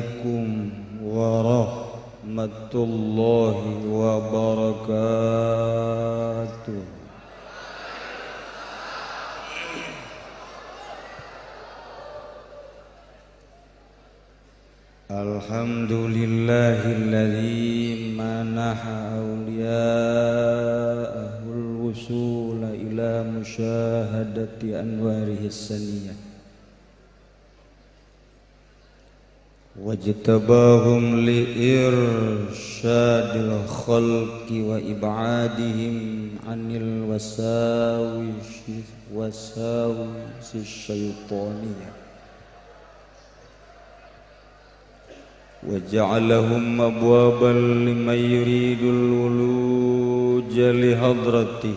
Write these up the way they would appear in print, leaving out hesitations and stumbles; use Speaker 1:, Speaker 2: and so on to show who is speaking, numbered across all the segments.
Speaker 1: عليكم ورحمة الله وبركاته. الحمد لله الذي منح أولياءه الوصول إلى مشاهدة أنواره السنية واجتباهم لإرشاد الخلق وإبعادهم عن الوساوس الشيطانية وجعلهم أبوابا لمن يريد الولوج لحضرته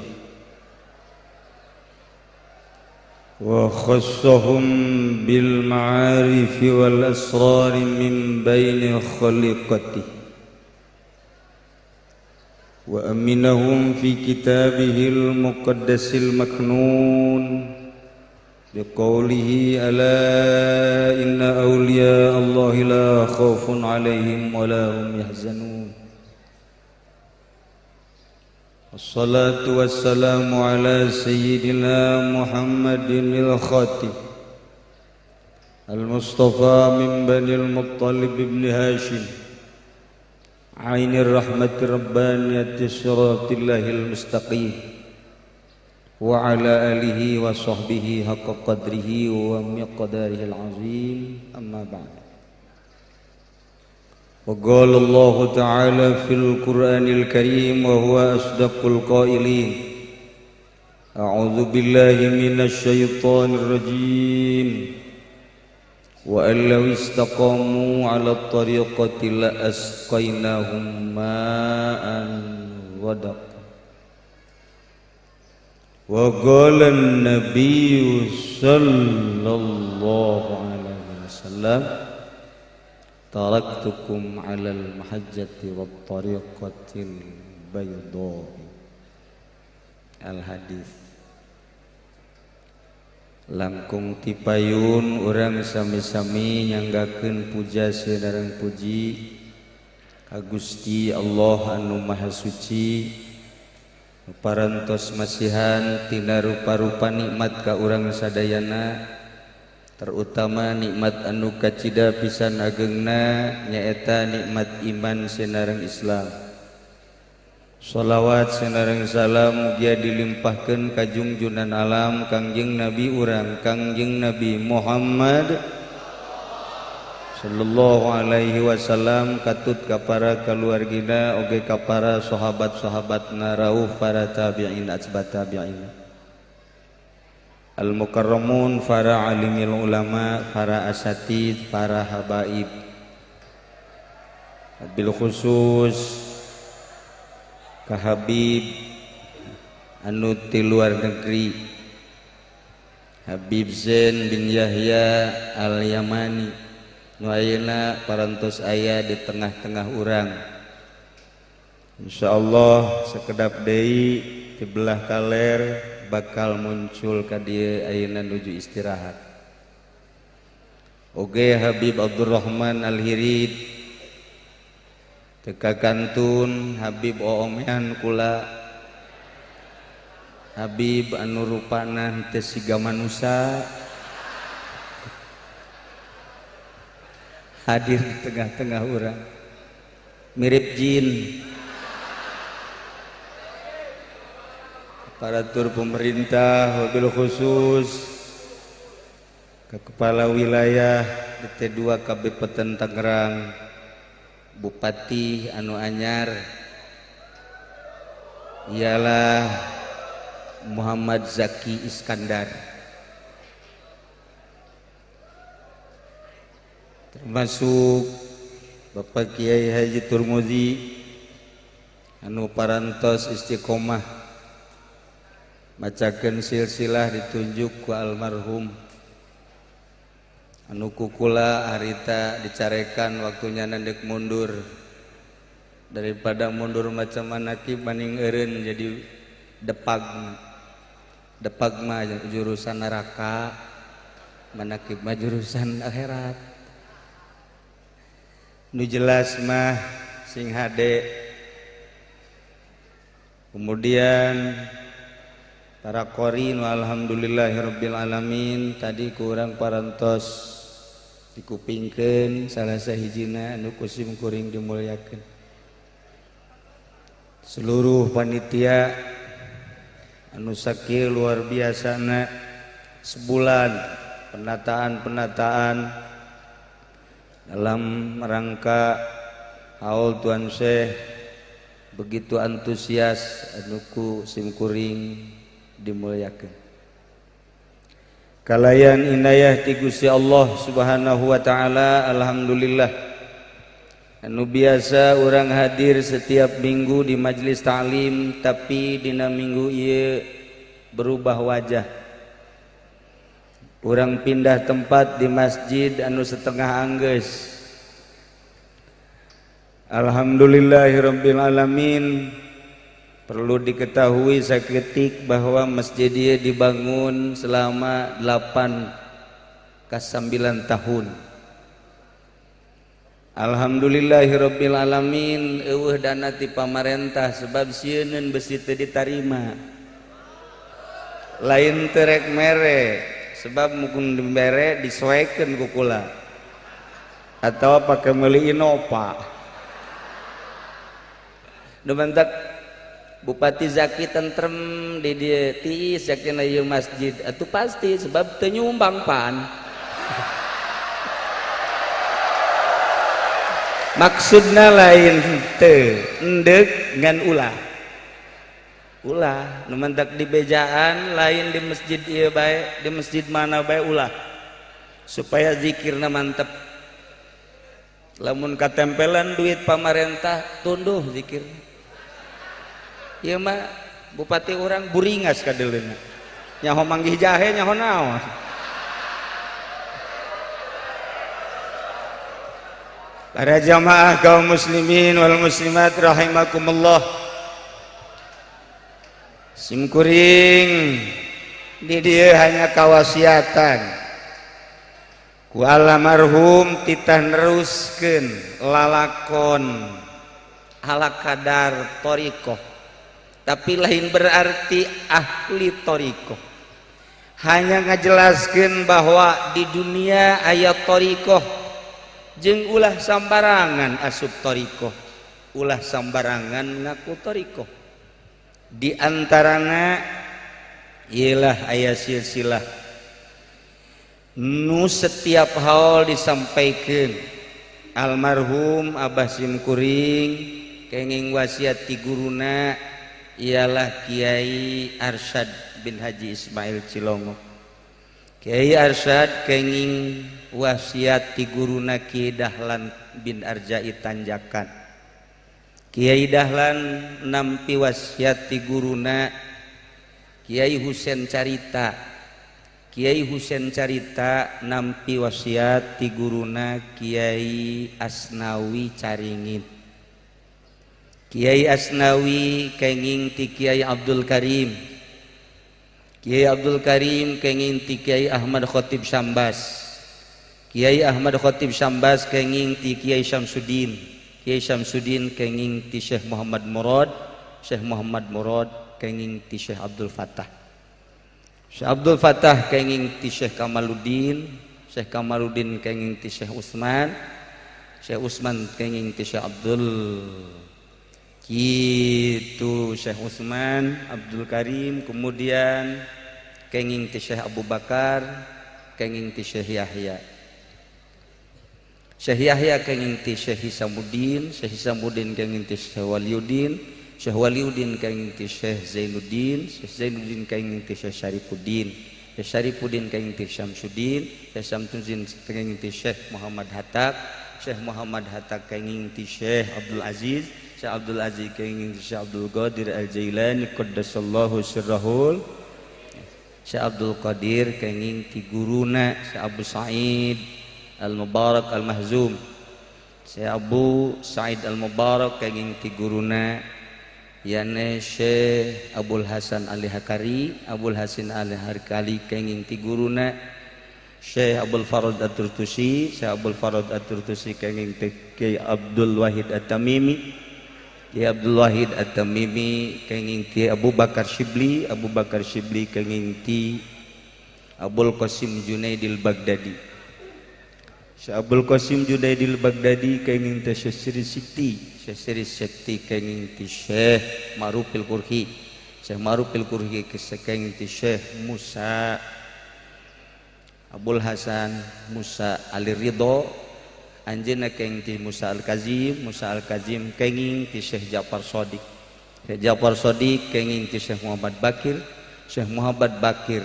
Speaker 1: وخصهم بالمعارف والأسرار من بين خليقته وأمنهم في كتابه المقدس المكنون بقوله ألا إن أولياء الله لا خوف عليهم ولا هم يحزنون. الصلاة والسلام على سيدنا محمد الخاتم المصطفى من بني المطلب بن هاشم عين الرحمة الربانية صراط الله المستقيم وعلى آله وصحبه حق قدره ومقداره العظيم. أما بعد، وقال الله تعالى في القرآن الكريم وهو أصدق القائلين: أعوذ بالله من الشيطان الرجيم، وأن لو استقاموا على الطريقة لأسقيناهم ماء غدقا. وقال النبي صلى الله عليه وسلم: تركتكم على المحجة والطريقة البيضاء. Al-Hadis. Langkung tipayun urang sami-sami nyanggakeun puja sareng puji ka Gusti Allah anu Maha Suci, parantos masihan tina rupa-rupa nikmat ka urang sadayana, terutama nikmat anu kacida pisan agengna nyaeta nikmat iman sinareng Islam. Sholawat sinareng salam mugia dilimpahkeun ka junjunan alam Kangjeng Nabi urang Kangjeng Nabi Muhammad sallallahu alaihi wasallam, katut ka para kaluargina oge ka para sahabat-sahabatna rauh para tabi'in atsbat tabi'in al mukarramun, para alimil ulama, para asatid, para habaib, bil khusus ka Habib anu ti luar negeri, Habib Zain bin Yahya Al Yamani nu ayeuna parantos aya di tengah-tengah urang. Insyaallah sekedap deui di belah kaler bakal muncul ka dieu ayeuna nuju istirahat. Oge Habib Abdurrahman Al-Hirid teka kantun Habib oomean kula, Habib anu rupana teu siga manusa hadir di tengah-tengah urang mirip jin. Aparatur pemerintah wabil khusus ke kepala wilayah DT2 Kabupaten Tangerang, Bupati anu anyar ialah Muhammad Zaki Iskandar, termasuk Bapak Kiai Haji Turmuzi anu parantos istiqomah macakeun silsilah ditunjuk ku almarhum anu kukula harita dicarekan waktunya nandek mundur, daripada mundur macam mana ki maning eureun jadi depag depag mah jurusan neraka, manakib mah jurusan akhirat. Nu jelas mah sing hade. Kemudian para qori nu alhamdulillahirabbil alamin tadi kurang parantos dikupingkeun salah sahijina anu ku sim kuring dimuliakeun. Seluruh panitia anu sakieu luar biasana sebulan penataan-penataan dalam rangka haul Tuan Syekh begitu antusias anu ku sim kuring dimuliakeun. Kalayan inayah ti Gusti Allah Subhanahu wa taala, alhamdulillah anu biasa urang hadir setiap minggu di majelis ta'lim, tapi dina minggu ieu berubah wajah. Urang pindah tempat di masjid anu setengah anggeus. Alhamdulillahirabbil alamin. Perlu diketahui saketik bahwa masjid ieu dibangun selama 8 ka 9 tahun. Alhamdulillahirabbil alamin eueuh dana ti pamarentah sebab sieuneun besi teu ditarima. Lain teu rek mere sebab mungkin dibere disoekeun ku kula atau pake meuli Innova. Nu mantak Bupati Zaki tentrem di dieu tiis yakin ieu masjid atuh pasti sebab teu nyumbang pan. Maksudna lain teu endek ngan ulah. Ulah nu mantak di bejaan lain di masjid ieu bae, di masjid mana bae ulah. Supaya zikirna mantep. Lamun katempelan duit pamarentah tunduh zikir. Ieu mah bupati urang buringas kadeuleuna. Nyaho manggih jahe nyaho naon. Para jamaah kaum muslimin wal muslimat rahimakumullah. Simkuring di dieu hanya kawasiatan ku almarhum titah neruskeun lalakon ala kadar thariqah, tapi lain berarti ahli thariqah. Hanya ngajelaskeun bahwa di dunia aya thariqah jeung ulah sambarangan asup thariqah, ulah sambarangan ngaku thariqah. Di antarana ialah aya silsilah nu setiap haul disampaikan almarhum Abah Simkuring kenging wasiat ti guruna ialah Kiai Arsyad bin Haji Ismail Cilongok. Kiai Arsyad kenging wasiat ti guruna Kiai Dahlan bin Arjai Tanjakan. Kiai Dahlan nampi wasiat ti guruna Kiai Husen Carita. Kiai Husen Carita nampi wasiat ti guruna Kiai Asnawi Caringin. Kiai Asnawi kenging ti Kiai Abdul Karim. Kiai Abdul Karim kenging ti Kiai Ahmad Khatib Sambas. Kiai Ahmad Khatib Sambas kenging ti Kiai Syamsuddin. Kiai Syamsuddin kenging ti Syekh Muhammad Murad. Syekh Muhammad Murad kenging ti Syekh Abdul Fattah. Syekh Abdul Fattah kenging ti Syekh Kamaluddin. Syekh Kamaluddin kenging ti Syekh Usman. Syekh Usman kenging ti Syekh Abdul. Kitu Syekh Usman Abdul Karim kemudian kenging ti Syekh Abu Bakar, kenging ti Syekh Yahya. Syekh Yahya kenging ti Syekh Hisamuddin, Syekh Hisamuddin kenging ti Syekh Waliuddin, Syekh Waliuddin kenging ti Syekh Zainuddin, Syekh Zainuddin kenging ti Syekh Syarifuddin, Syekh Syarifuddin kenging ti Syamsuddin, Syekh Syamsuddin kenging ti Syekh Muhammad Hatta, Syekh Muhammad Hatta kenging ti Syekh Abdul Aziz, Syekh Abdul Aziz kenging ti Syekh Abdul Qadir Al-Jailani qaddasallahu sirrahul, Syekh Abdul Qadir kenging ti guruna Syekh Abu Sa'id Al-Mubarak Al-Mahzum, Syekh Abu Sa'id Al-Mubarak kenging ti guruna yane Syekh Abul Hasan Ali Hakari, Abul Hasan Ali Hakari kenging ti guruna Syekh Abdul Farad At-Turtusi, Syekh Abdul Farad At-Turtusi kenging ti Kiai Abdul Wahid At-Tamimi, Kiai Abdul Wahid At-Tamimi kenging ti Abu Bakar Shibli, Abu Bakar Shibli kenging ti Abul Qasim Junaidil Baghdadi, Syekh Abul Qasim Junaidil Baghdadi kenging ti Syekh Siri Sikti, Syekh Siri Sikti kenging ti Syekh Marufil Kurhi, Syekh Marufil Kurhi kenging ti Syekh Musa Abul Hasan Musa Ali Ridho, anjeunna kenging ti Musa Al-Kazim, Musa Al-Kazim kenging ti Syekh Ja'far Shadiq, Syekh Ja'far Shadiq kenging ti Syekh Muhammad Bakir, Syekh Muhammad Bakir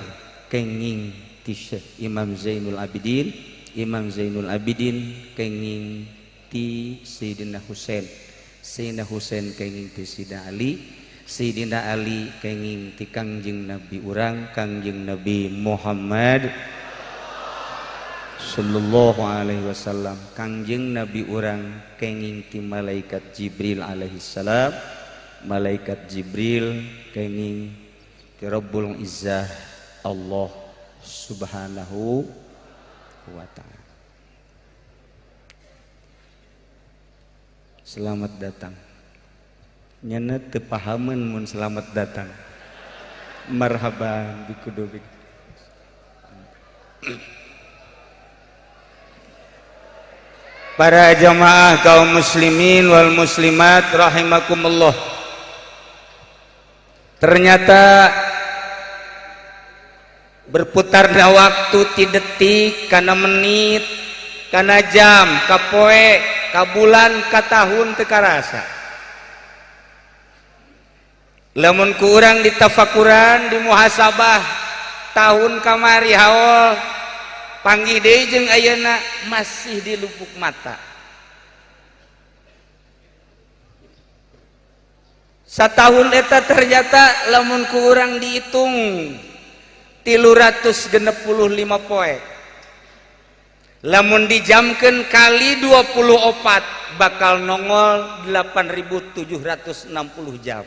Speaker 1: kenging ti Syekh Imam Zainul Abidin, Imam Zainul Abidin kenging ti Sayyidina Husain, Sayyidina Husain kenging ti Sayyidina Ali, Sayyidina Ali kenging ti Kangjeng Nabi urang Kangjeng Nabi Muhammad sallallahu alaihi wasallam. Kangjeng Nabi urang kenging ti malaikat Jibril alaihi salam, malaikat Jibril kenging ti Rabbul Izzah Allah subhanahu wa ta'ala. Selamat datang. Nyana teu pahameun mun selamat datang. Marhaban bikudubik. Para jamaah kaum muslimin wal muslimat rahimakumullah. Ternyata berputarnya waktu ti detik kana menit kana jam ka poe ka bulan ka tahun teu karasa. Lamun ku urang ditafakuran di muhasabah tahun kamari haol panggih deui jeung ayeuna masih di lupuk mata. Satahun eta ternyata lamun ku urang dihitung 365 poe. Lamun dijamkeun kali 24 bakal nongol 8.760 jam.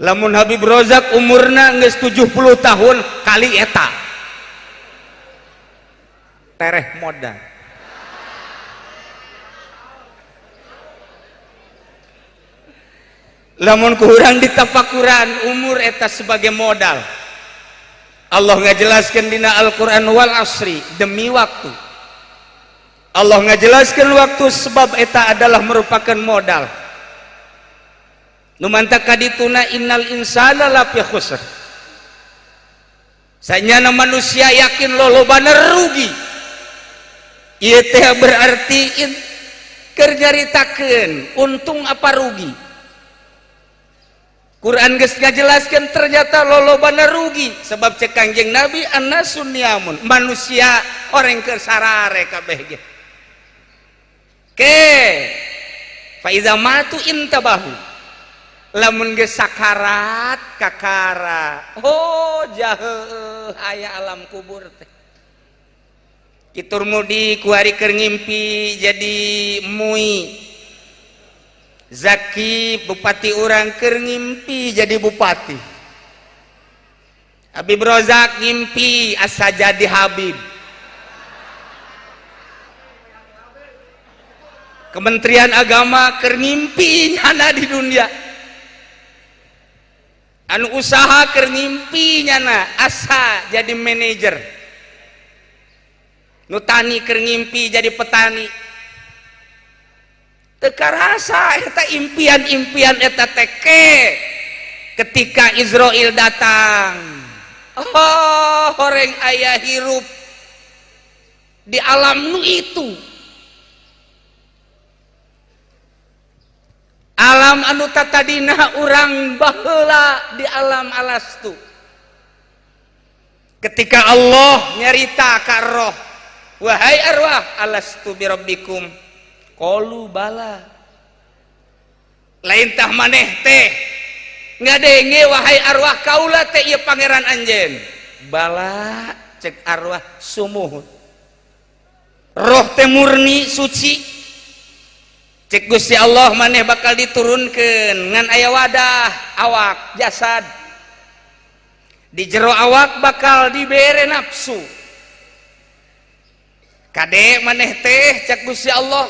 Speaker 1: Lamun Habib Rozak umurna geus 70 tahun kali eta tereh modal. Lamun kurang ditafakuran umur eta sebagai modal. Allah ngajelaskeun dina Al-Qur'an wal asri, demi waktu. Allah ngajelaskeun waktu sebab eta adalah merupakan modal. Nu mantap kadituna innal insana lafi khusr. Sanyana manusia yakin lolobana rugi. Ieu teh berarti keur nyaritakeun untung apa rugi. Quran geus ngajelaskeun ternyata lolobana rugi sebab cek Kangjeng Nabi annasun niamun, manusia orang keur sarare kabeh ge. Ke fa iza matu intabahu, lamun geus sakarat kakara, oh jahe aya alam kubur teh. Kitur mudi kuari keur ngimpi jadi mui. Zaki bupati urang keur ngimpi jadi bupati. Habib Rozak ngimpi asa jadi Habib. Kementerian Agama keur ngimpi nyana di dunia. Anu usaha keur ngimpi nyana asa jadi manajer. Nu tani keur ngimpi jadi petani. Teu karasa eta impian-impian eta teke ketika Israel datang. Oh, horeng aya hirup di alam nu itu. Alam anu tatadina urang baheula di alam alastu. Ketika Allah nyarita ka roh, wahai arwah alastu birabbikum. Qalu bala. Lain tah maneh teh ngadenge wahai arwah kaula teh ieu pangeran anjeun. Bala cek arwah sumuhun. Roh teh murni suci. Cek Gusti Allah maneh bakal diturunkeun ngan aya wadah awak jasad. Di jero awak bakal dibere nafsu. Kade maneh teh cak Gusti Allah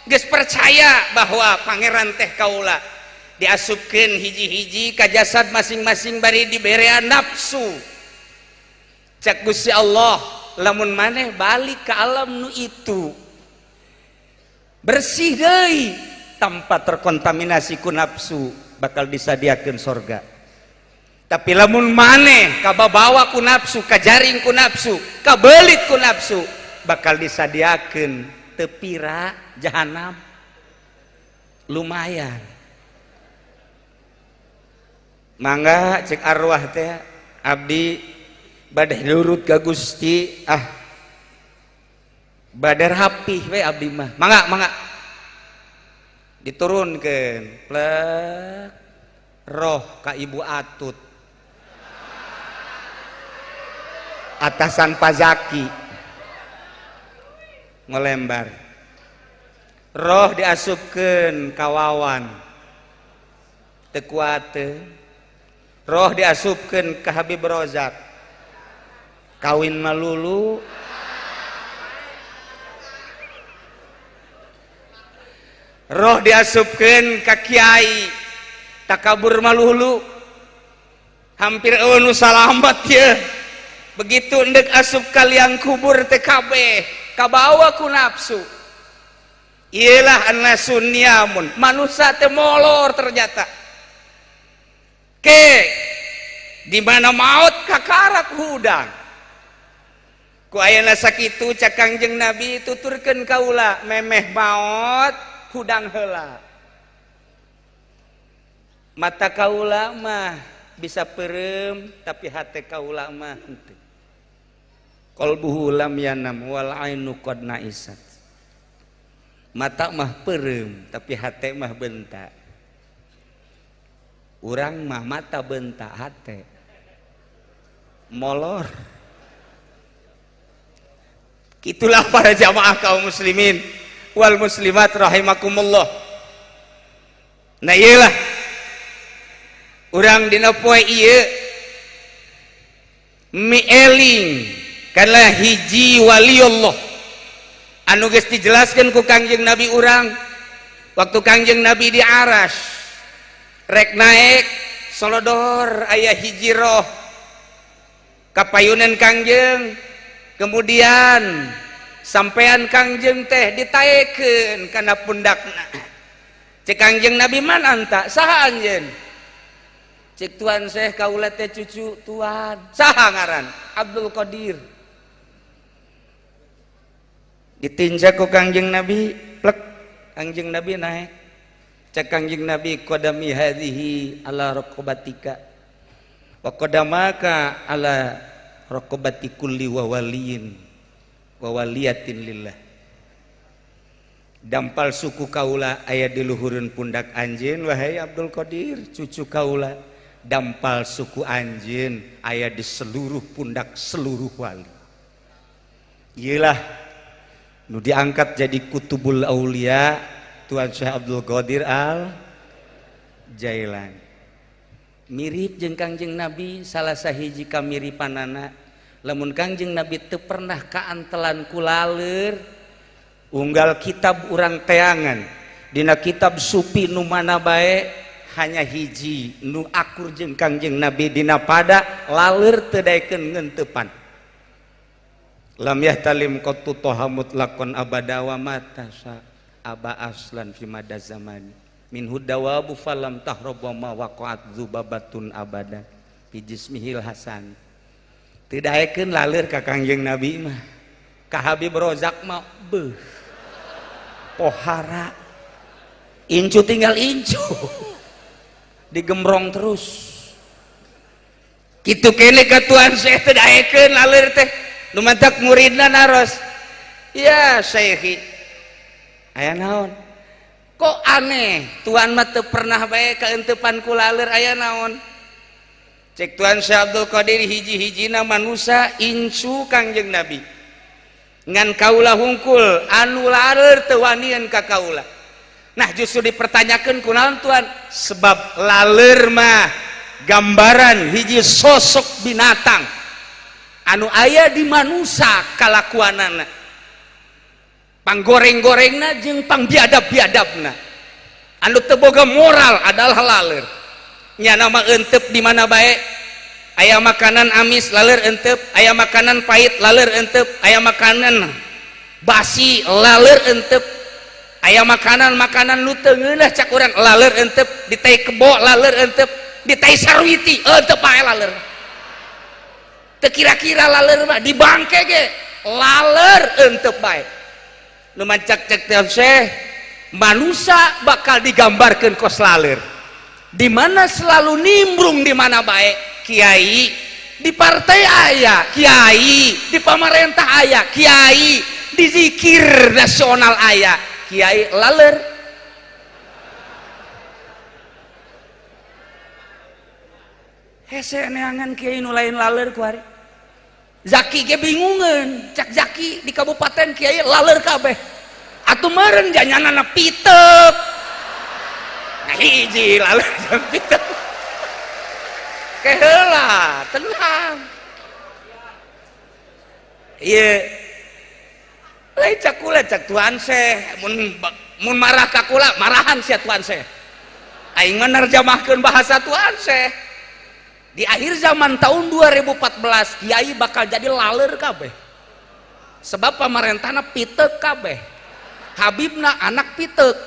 Speaker 1: geus percaya bahwa pangeran teh kaula, diasupkeun hiji-hiji ka jasad masing-masing bari diberean nafsu. Cak Gusti Allah, lamun maneh balik ke alam nu itu bersih deui tanpa terkontaminasi ku nafsu, bakal disadiakeun sorga. Tapi lamun maneh kababawa ku nafsu, kajaring ku nafsu, kabelit ku nafsu, bakal disadiakeun tepira jahanam. Lumayan. Mangga, cek arwah teh, abdi bade nurut ka Gusti, ah, bade rapih we abdi mah. Mangga, mangga. Diturunkeun plek roh ka Ibu Atut, atasan Pazaki, ngelembar roh, diasupkeun ka Wawan, teu kuateun. Roh diasupkeun ka Habib Rozak, kawin malulu. Roh diasupkeun ka kiai, takabur malulu, hampir eueuh nu salamat ye. Begitu endek asup kaliang kubur teh kabeh kabawa ku nafsu. Iyalah annasun niamun, manusia teh molor ternyata. Ke di mana maut kakarak hudang. Ku ayana sakitu cak Kangjeng Nabi tuturkeun kaula, memeh maot hudang heula. Mata kaula mah bisa perem, tapi hate kaula mah henteu. Qalbuhu lam yanam wal ainu qad naisat. Mata mah perem tapi hate mah bentak. Urang mah mata bentak, hate molor. Itulah para jamaah kaum muslimin wal muslimat rahimakumullah. Nah iyalah urang dina poe ieu mieling kana hiji waliullah anu geus dijelaskeun ku Kangjeng Nabi urang waktu Kangjeng Nabi di aras rek naik solodor aya hiji roh kapayunan Kangjeng, kemudian sampean Kangjeng teh ditaekeun kana pundakna. Cek Kangjeng Nabi, man anta, saha anjeun? Cek Tuan Syekh, kaula teh cucu tuan. Saha ngaran? Abdul Qadir. Ditinjak ku Kangjeng Nabi, plek, Kangjeng Nabi naik. Cek Kangjeng Nabi, qadami hadhihi ala raqabatika wa qadamaka ala raqabati kulli wa waliyin wa waliyatin lillah. Dampal suku kaula aya di luhureun pundak anjeun wahai Abdul Qadir, cucu kaula. Dampal suku anjeun aya di seluruh pundak seluruh wali. Iyalah nu diangkat jadi kutubul aulia Tuan Syekh Abdul Qadir Al Jailani. Mirip jeung Kangjeng Nabi salah sahiji kamiripanana. Lamun Kangjeng Nabi teu pernah kaantelan ku laleur, unggal kitab urang teangan dina kitab sufi nu mana bae hanya hiji nu akur jeung Kangjeng Nabi dina pada laleur teu daekeun ngenteupan. Lam yahtalim qattu toha mutlaqan abada wa mata sa aba aslan fi mada zamani min hudawabu falam tahrab wa ma waqa'at dzubabatun abada fi jismihil hasan. Teu daekeun laleur ka Kangjeng Nabi mah. Ka Habib Rozak mah beuh pohara incu tinggal incu digembrong terus. Kitu kene ka Tuan Syekh teu daekeun laleur teh. Nu mantak muridna naros, ya Syekhi, aya naon? Kok aneh Tuan mah teu pernah bae kaenteupan ku laleur, aya naon? Cek Tuan Syekh Abdul Qadir, hiji-hijina manusa incu Kangjeng Nabi ngan kaula hungkul anu laleur teu wanian ka kaula. Nah justru dipertanyakeun kunaon Tuan? Sebab laleur mah Gambaran hiji sosok binatang anu aya di manusia kalakuanana, panggoreng-gorengna jeung pangbiadab-biadabna, anu teu boga moral adalah laler. Nyana mah entep di mana bae. Aya makanan amis, laler entep. Aya makanan pahit, laler entep. Aya makanan basi, laler entep. Aya makanan-makanan nu teu ngeunah cak urang, laler entep. Di tai kebo, laler entep. Di tai sarwiti, entep bae laler. Teu kira-kira laler mah, di bangke ge laler entep bae. Nu mancak cek teh manusia bakal digambarkeun kos laler, di mana selalu nimbrung di mana bae. Kiai di partai aya, kiai di pamarentah aya, kiai di zikir nasional aya, kiai laler. Hese neangan kiai nu lain laler kuari. Zaki ge bingungeun, cak Zaki di kabupaten kiai laler kabeh. Atuh meureun janyanana pitep. Nah hiji laler pitep. Keheula, tenang. Ieu lain cak kula, cak Tuan Syekh, mun marah ka kula, marahan sia Tuan Syekh. Aing mah nerjemahkeun bahasa Tuan Syekh. Di akhir zaman tahun 2014 kiai bakal jadi laler kabeh. Sebab pamarentahna pitek kabeh. Habibna anak pitek.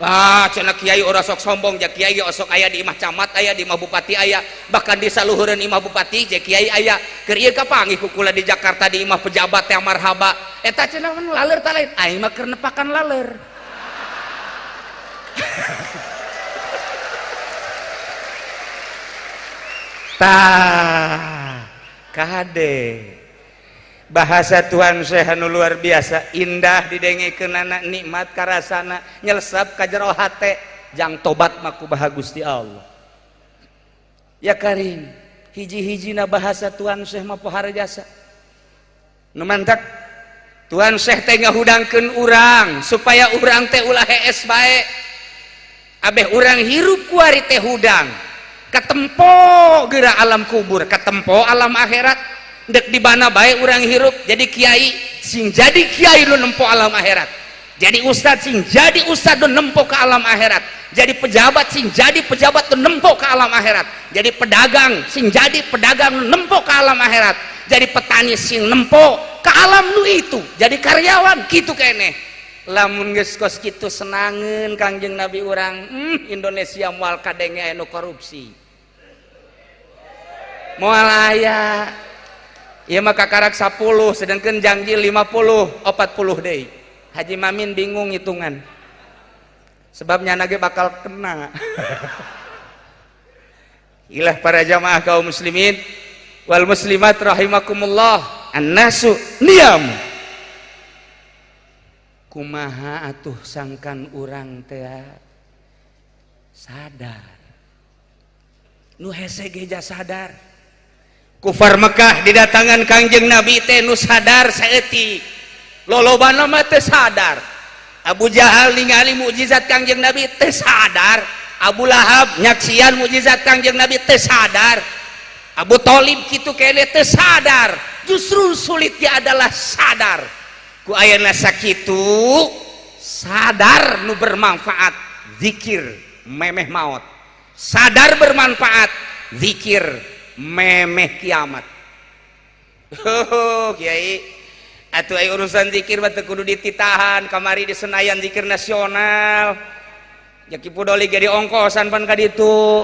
Speaker 1: Wah, cenah kiai ora sok sombong, ja kiai osok aya di imah camat aya, di imah bupati aya, bahkan di saluhureun imah bupati ja kiai aya. Keur ieu kapanggih ku kula di Jakarta di imah pejabat yang marhaba. Eta cenah laler ta lain, aing mah keur nepakan laler. Tah, kade. Bahasa Tuhan Syekh anu luar biasa indah didengekeunana, nikmat karasana, nyelesap ka jero hate, jang tobat mah kumaha Gusti Allah. Ya Karim, hiji-hijina bahasa Tuhan Syekh mah pohara jasa. Nu mantak Tuhan Syekh teh ngahudangkeun urang supaya urang teh ulah hees bae. Abeh urang hirup kuari teh hudang. Katempo geura alam kubur, katempo alam akhirat. Dek di mana bae urang hirup, jadi kiai sing jadi kiai lu nempo alam akhirat, jadi ustad sing jadi ustad lu nempo ke alam akhirat, jadi pejabat sing jadi pejabat lu nempo ke alam akhirat, jadi pedagang sing jadi pedagang lu nempo ke alam akhirat, jadi petani sing nempo ke alam nu itu, jadi karyawan kitu keneh. Lamun geus kos kitu senangeun Kangjeng Nabi urang, Indonesia moal kadenge anu korupsi, moal aya. Ieu mah kakarak 10 sedangkan janji 50 40 deui. Haji Mamin bingung hitungan. Sebabnya nage bakal kena. Ilah para jamaah kaum muslimin wal muslimat rahimakumullah, annasu niyam. Kumaha atuh sangkan urang teh sadar. Nu hese ge sadar. Kufar Mekah didatangan Kangjeng Nabi teh nu sadar saeutik, lolobana mah teu sadar. Abu Jahal ningali mukjizat Kangjeng Nabi teu sadar, Abu Lahab nyaksian mukjizat Kangjeng Nabi teu sadar, Abu Thalib kitu kene teu sadar. Justru sulitnya adalah sadar. Ku ayana sakitu sadar nu bermanfaat zikir memeh maot, sadar bermanfaat zikir memeh kiamat. Oh, kiai atuh ai urusan zikir mah teu kudu dititahan. Kamari di Senayan zikir nasional, ya Ki Pudoli ge diongkosan pan ka ditu,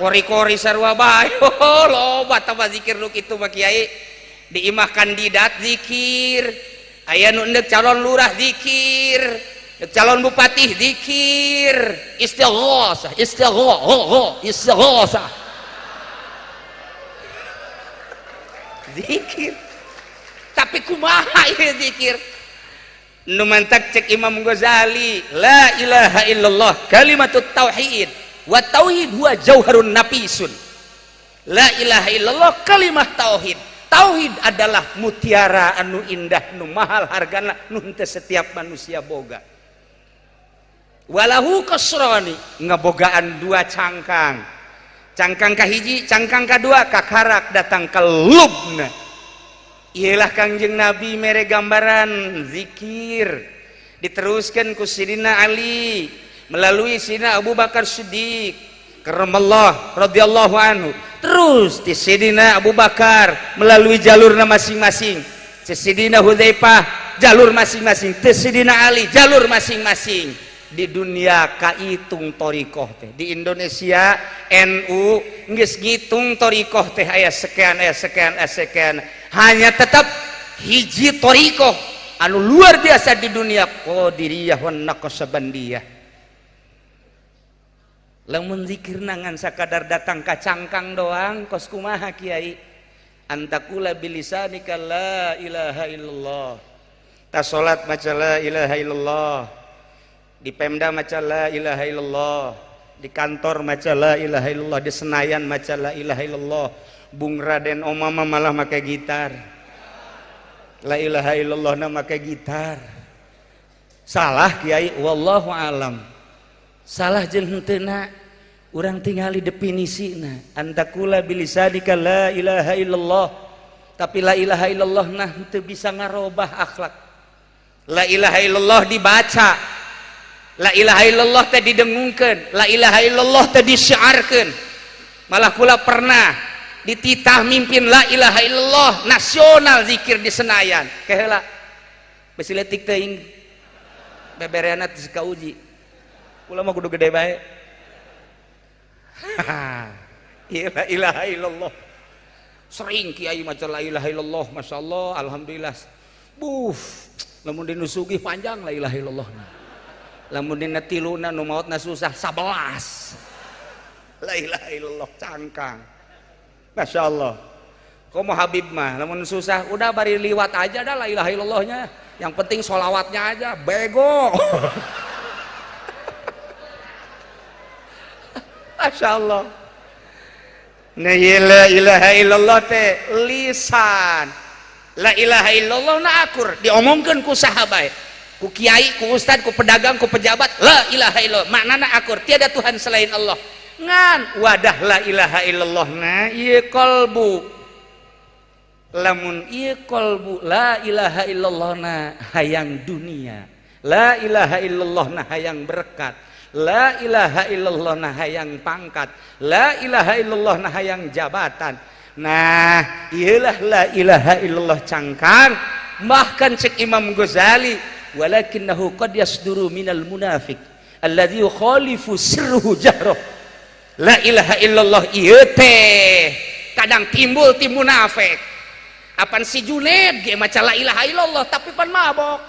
Speaker 1: kori-kori sarua bae. Oh, loba tah zikir nu kitu mah kiai. Di imah kandidat zikir, aya nu endek calon lurah zikir, calon bupati zikir, istighosah, istighosah, istighosah, zikir. Tapi kumaha ieu zikir? Nu mantak cek Imam Ghazali, la ilaha illallah kalimatut tauhid wa tauhid huwa jauharun nafisun. La ilaha illallah kalimah tauhid. Tauhid adalah mutiara anu indah, nu mahal hargana, nu henteu setiap manusia boga. Walahu kasroni ngebogaan dua cangkang. Cangkang kahiji, cangkang kadua kakarak datang ke lubna. Iyalah Kangjeng Nabi mere gambaran zikir diteruskan ku Sidina Ali melalui Sidina Abu Bakar Siddiq karramallah radhiyallahu anhu, terus di Sidina Abu Bakar melalui jalurna masing-masing, Sidina Hudzaifah jalur masing-masing, Sidina Ali jalur masing-masing. Di dunia kaitung thoriqoh teh, di Indonesia NU geus ngitung thoriqoh teh aya sekian, aya sekian, aya sekian, hanya tetap hiji thoriqoh anu luar biasa di dunia, Qadiriyah wan Naqsabandiyah. Lamun zikir ngan sakadar datang ka cangkang doang kos kumaha kiai? Antakula bilisanika la ilaha illallah, ta salat maca la ilaha illallah, di Pemda maca la ilaha illallah, di kantor maca la ilaha illallah, di Senayan maca la ilaha illallah. Bung Raden Omama malah make gitar, la ilaha illallah na make gitar. Salah kiai, wallahu alam. Salah jeung henteuna urang tingali definisina, antakula bilisanika la ilaha illallah, tapi la ilaha illallah nah henteu bisa ngarobah akhlak. La ilaha illallah dibaca, la ilaha illallah teh didengungkeun, la ilaha illallah teh disyiarkeun. Malah kula pernah dititah mimpin la ilaha illallah nasional zikir di Senayan. Keheula besi leutik teuing bebereana teh kauji. Kula mah kudu gede bae. La ilaha illallah. Sering kiai maca la ilaha illallah, masyaallah, alhamdulillah. Buh, lamun dinu sugih panjang la ilaha illallah. Lamun dina tiluna nu maotna susah 11. La ilaha illallah cangkang. Masya Allah. Komo Habib mah lamun susah udah bari liwat aja dah la ilaha illallahnya. Yang penting sholawatnya aja, bego. Masya Allah. Nah, la ilaha illallah teh lisan. La ilaha illallah na akur diomongkeun ku saha bae, ku kiai, ku ustad, ku pedagang, ku pejabat, la ilaha illallah maknana akur, tiada Tuhan selain Allah. Ngan wadah la ilaha illallah na ieu qalbu. Lamun ieu qalbu la ilaha illallah na hayang dunia, la ilaha illallah na hayang berkat, la ilaha illallah na hayang pangkat, la ilaha illallah na hayang jabatan. Nah, iyalah la ilaha illallah cangkang. Bahkan cek Imam Ghazali, walakinnahu qad yasduru minal munafiq alladzi yukhalifu sirruhu jahroh. La ilaha illallah ieu teh kadang timbul ti munafik. Apan si Juned ge maca la ilaha illallah tapi pan mabok.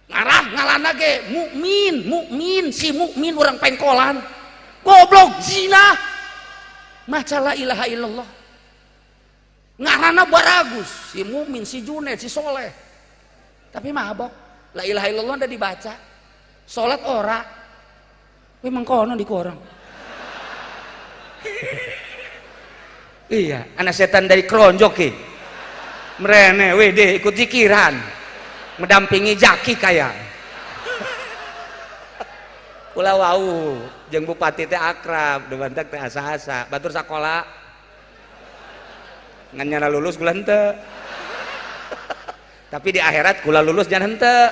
Speaker 1: Ngarah ngalana ge mukmin, mukmin, si mukmin urang pengkolan. Goblok zina. Maca la ilaha illallah. Ngarana baragus, si mukmin, si Juned, si soleh. Tapi mabok. La ilaha illallah udah dibaca. Salat ora. Memang kono di korang. Iya, anak setan dari keronjok ki. Merene wede ikut zikiran. Mendampingi jaki kaya. Kula wau jeung bupati teh akrab, debantak teh asa-asa, batur sakola. Ngan nyana lulus kula henteu. Tapi di akhirat kula lulus jangan henteu.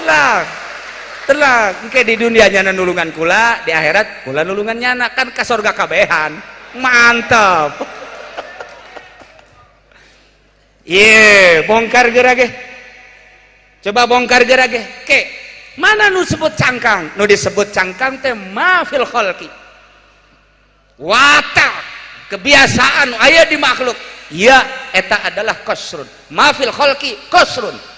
Speaker 1: Tenang. Tenang, engke di dunia nyana nulungan kula, di akhirat kula nulungan nyana, kan ka surga kabehan. Mantap. Ye, bongkar geura ge. Coba bongkar geura ge. Ke, mana nu disebut cangkang? Nu disebut cangkang teh ma fil khalqi. Watak, kebiasaan aya di makhluk. Ya, eta adalah qasrun. Ma fil khalqi qasrun.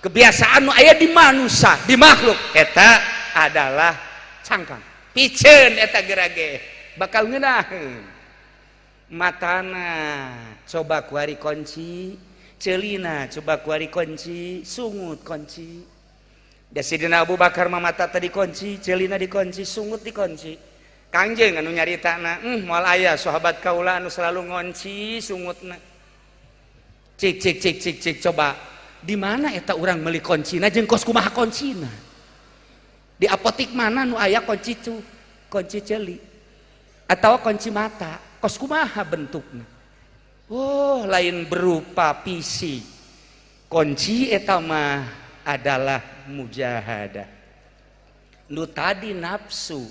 Speaker 1: Kebiasaan nu aya di manusia, di makhluk eta adalah cangkang. Piceun eta geura ge bakal ngeunaheun. Matana coba kuari kunci, celina coba kuari kunci, sungut kunci. Da Sidina Abu Bakar mah mata tadi kunci, celina dikunci, sungut dikunci. Kangjeng anu nyaritana, moal aya sahabat kaula anu selalu ngonci sungutna. Cik cik cik cik cik coba. Di mana eta urang meuli kuncina jeung kos kumaha kuncina? Di apotik mana nu aya kunci cu, kunci ceuli atau kunci mata, kos kumaha bentukna? Oh, lain berupa fisik. Kunci eta mah adalah mujahadah. Nu tadi nafsu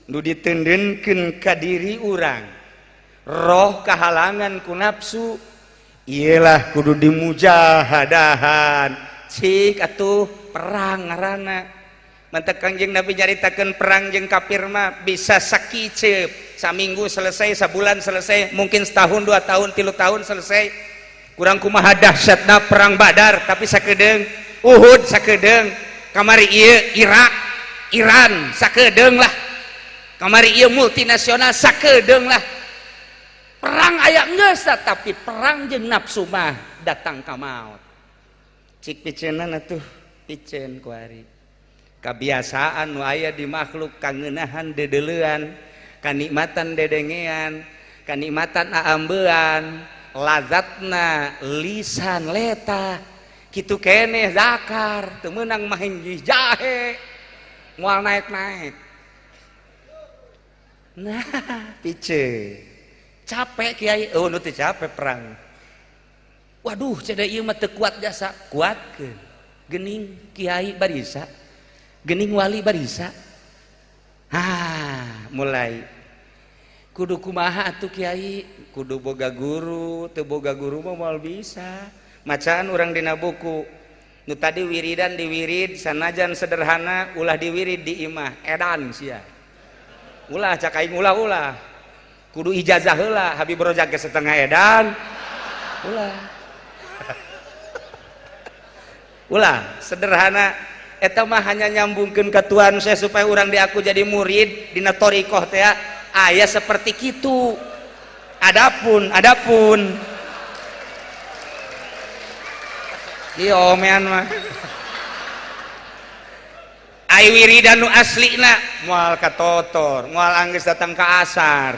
Speaker 1: nu ditendenkeun ka diri urang, roh kahalangan ku nafsu, iyalah kudu dimujahadahan. Cik atuh perang ngaranna. Mantak Kangjeng Nabi nyaritakeun perang jeung kafir mah bisa sakiceup, saminggu selesai, sabulan selesai, mungkin setahun, 2 tahun, 3 tahun selesai. Kurang kumaha dahsyatna perang Badar, tapi sakedeung, Uhud sakedeung, kamari ieu Irak, Iran sakedeung lah. Kamari ieu multinasional sakedeung lah. Perang aya geus, tapi perang jeung nafsu mah datang ka maut. Cik piceunan atuh, piceun kuari. Kabiasaan nu aya di makhluk kangeunahan dedeleuan, kanikmatan dedengean, kanikmatan aambean, lazatna lisan leta. Kitu keneh zakar, teu meunang mah jahe. Moal naik-naik. Nah, piceun. Capek kiai, oh nu teu capek perang. Waduh, ceda ieu mah teu kuat jasa, kuatkeun. Geuning kiai barisa, geuning wali barisa. Ah, mulai. Kudu kumaha atuh kiai? Kudu boga guru, teu boga guru mah moal bisa. Macaan urang dina buku. Nu tadi wiridan diwirid sanajan sederhana ulah diwirid di imah, edan sia. Ulah cak aing ulah-ulah. Kudu ijazah heula Habib Rozak ge setengah edan. Ulah. Ulah sederhana eta mah hanya nyambungkeun ka Tuhan saya supaya urang diaku jadi murid dina thariqah teh aya seperti kitu. Adapun ieu omean mah ai wiridan nu aslina moal katotor, moal anggeus datang ka asar.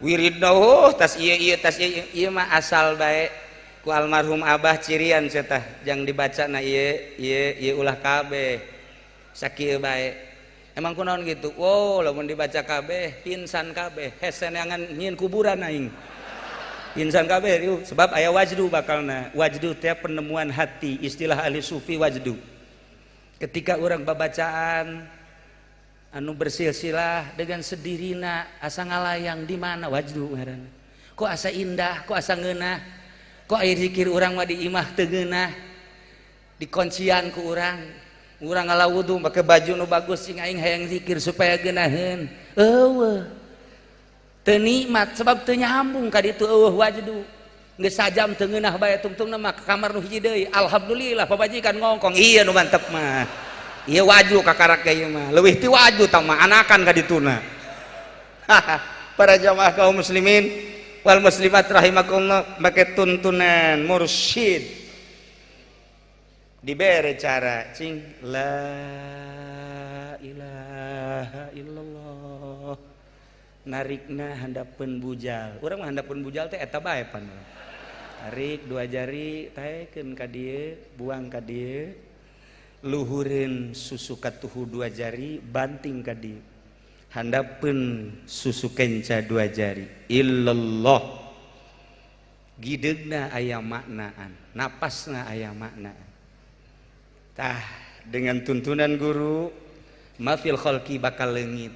Speaker 1: Wiridna oh tas ieu ieu tas ieu ieu mah asal bae ku almarhum abah cirian sia tah jang dibacana ieu ieu ieu ulah kabeh sakieu bae. Emang kunaon gitu? Wow, lamun dibaca kabeh pingsan kabeh, hese neangan nyieun kuburan aing. Pingsan kabeh riuh sebab aya wajdu bakalna. Wajdu teh penemuan hati, istilah ahli sufi wajdu. Ketika urang babacaan anu bersilsilah dengan sedirina asa ngalayang di mana wajdu ngaranna. Kok asa indah, kok asa ngeunah, kok air zikir urang mah di imah teu ngeunah, dikoncian ku urang. Urang ngala wudu make baju nu bagus cing aing hayang zikir supaya geunaheun. Eueuh. Teu nikmat sebab teu nyambung ka ditu eueuh wajdu. Geus sajam teu ngeunah bae tungtungna mah ka kamar nu hiji deui. Alhamdulillah pamajikan ngongkong. Iya nu mantep mah. Iya waju kakarak ieu mah. Leuwih ti waju tah mah anakan ka dituna. Para jamaah kaum muslimin wal muslimat rahimakumullah, make tuntunan mursyid. Dibere cara cing la ilaha illallah. Narikna handapeun bujal. Urang mah handapeun bujal teh eta bae pan. Tarik 2 jari taekeun ka dieu, buang ka dieu. Luhureun susu katuhu 2 jari, banting ka dieu. Handapeun susu kenca 2 jari. Illallah. Gideugna aya maknaan, napasna aya maknaan. Tah, dengan tuntunan guru mafil khalqi bakal leungit.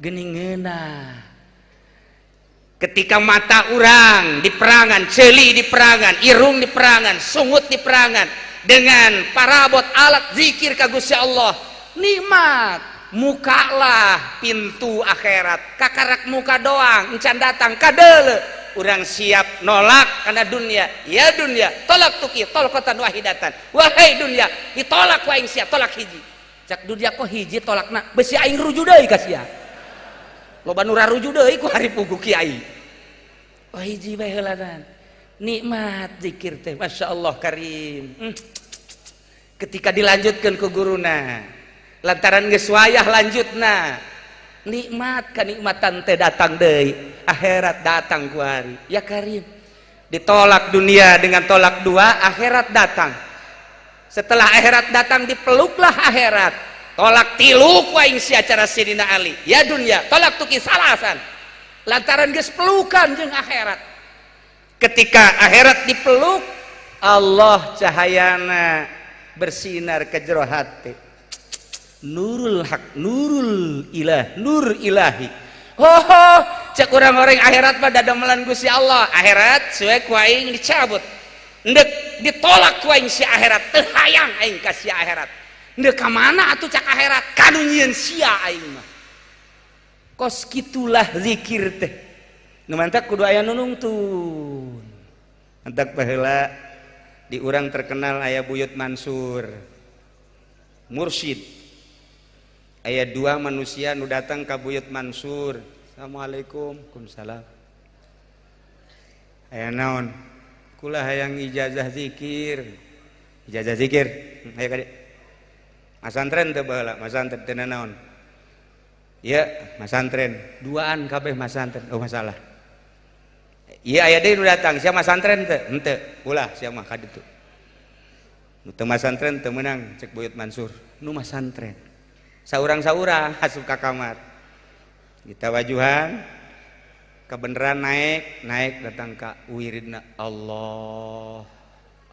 Speaker 1: Geuning ngeunah. Ketika mata urang diperangan, ceuli diperangan, irung diperangan, sungut diperangan dengan parabot alat zikir ka Gusti Allah, nikmat. Mukalah pintu akhirat, kakarak muka doang encan datang kadeule. Urang siap nolak karena dunia, ya dunia tolak tuki tolkotan wahidatan. Wahai dunia, ditolak ku aing sia, tolak hiji. Cak dunia kok hiji tolakna, besi aing ruju deui ka sia. Loba nu raruju deui ku hari pugu kiai. Oh hiji bae heulanan. Nikmat zikir teh, Masya Allah karim. Ketika dilanjutkan ke guruna, lantaran geus wayah lanjutna, nikmat kenikmatan teh datang deui, akhirat datang ku hari. Ya karim. Ditolak dunia dengan tolak dua, akhirat datang. Setelah akhirat datang, dipeluklah akhirat. Tolak tilu ku aing sia cara Sidina Ali. Ya dunia, tolak tuki salasan. Lantaran geus pelukan jeung akhirat. Ketika akhirat dipeluk, Allah cahayana bersinar ke jero hati. Nurul hak, nurul ilah, nur ilahi. Oh, cek orang-orang akhirat mah dadamelan Gusti Allah. Akhirat suwe ku aing dicabut. Ndek ditolak ku aing si akhirat, teu hayang aing ka si akhirat. Ndek ka mana atuh cak akhirat? Kanu nyieun sia aing mah. Kos kitulah zikir teh. Nu mantak kudu aya nu nungtun. Mantak baheula di urang terkenal aya Buyut Mansur. Mursyid. Aya dua manusia nu datang ka Buyut Mansur. Assalamualaikum. Waalaikumsalam. Aya naon? Kula hayang ijazah zikir. Ijazah zikir. Ayo ka dieu. Masantren teu baheula, masantren teu naon. Iya, masantren. Duaan kabeh masantren. Oh, masalah. Iya aya deui nu datang, sia masantren teu? Henteu. Ulah sia mah ka ditu. Nu teu masantren teu meunang cek Buyut Mansur. Nu masantren. Saurang-saurang asup ka kamar. Kita wajuhan kebenaran naik, naik datang ka wiridna Allah,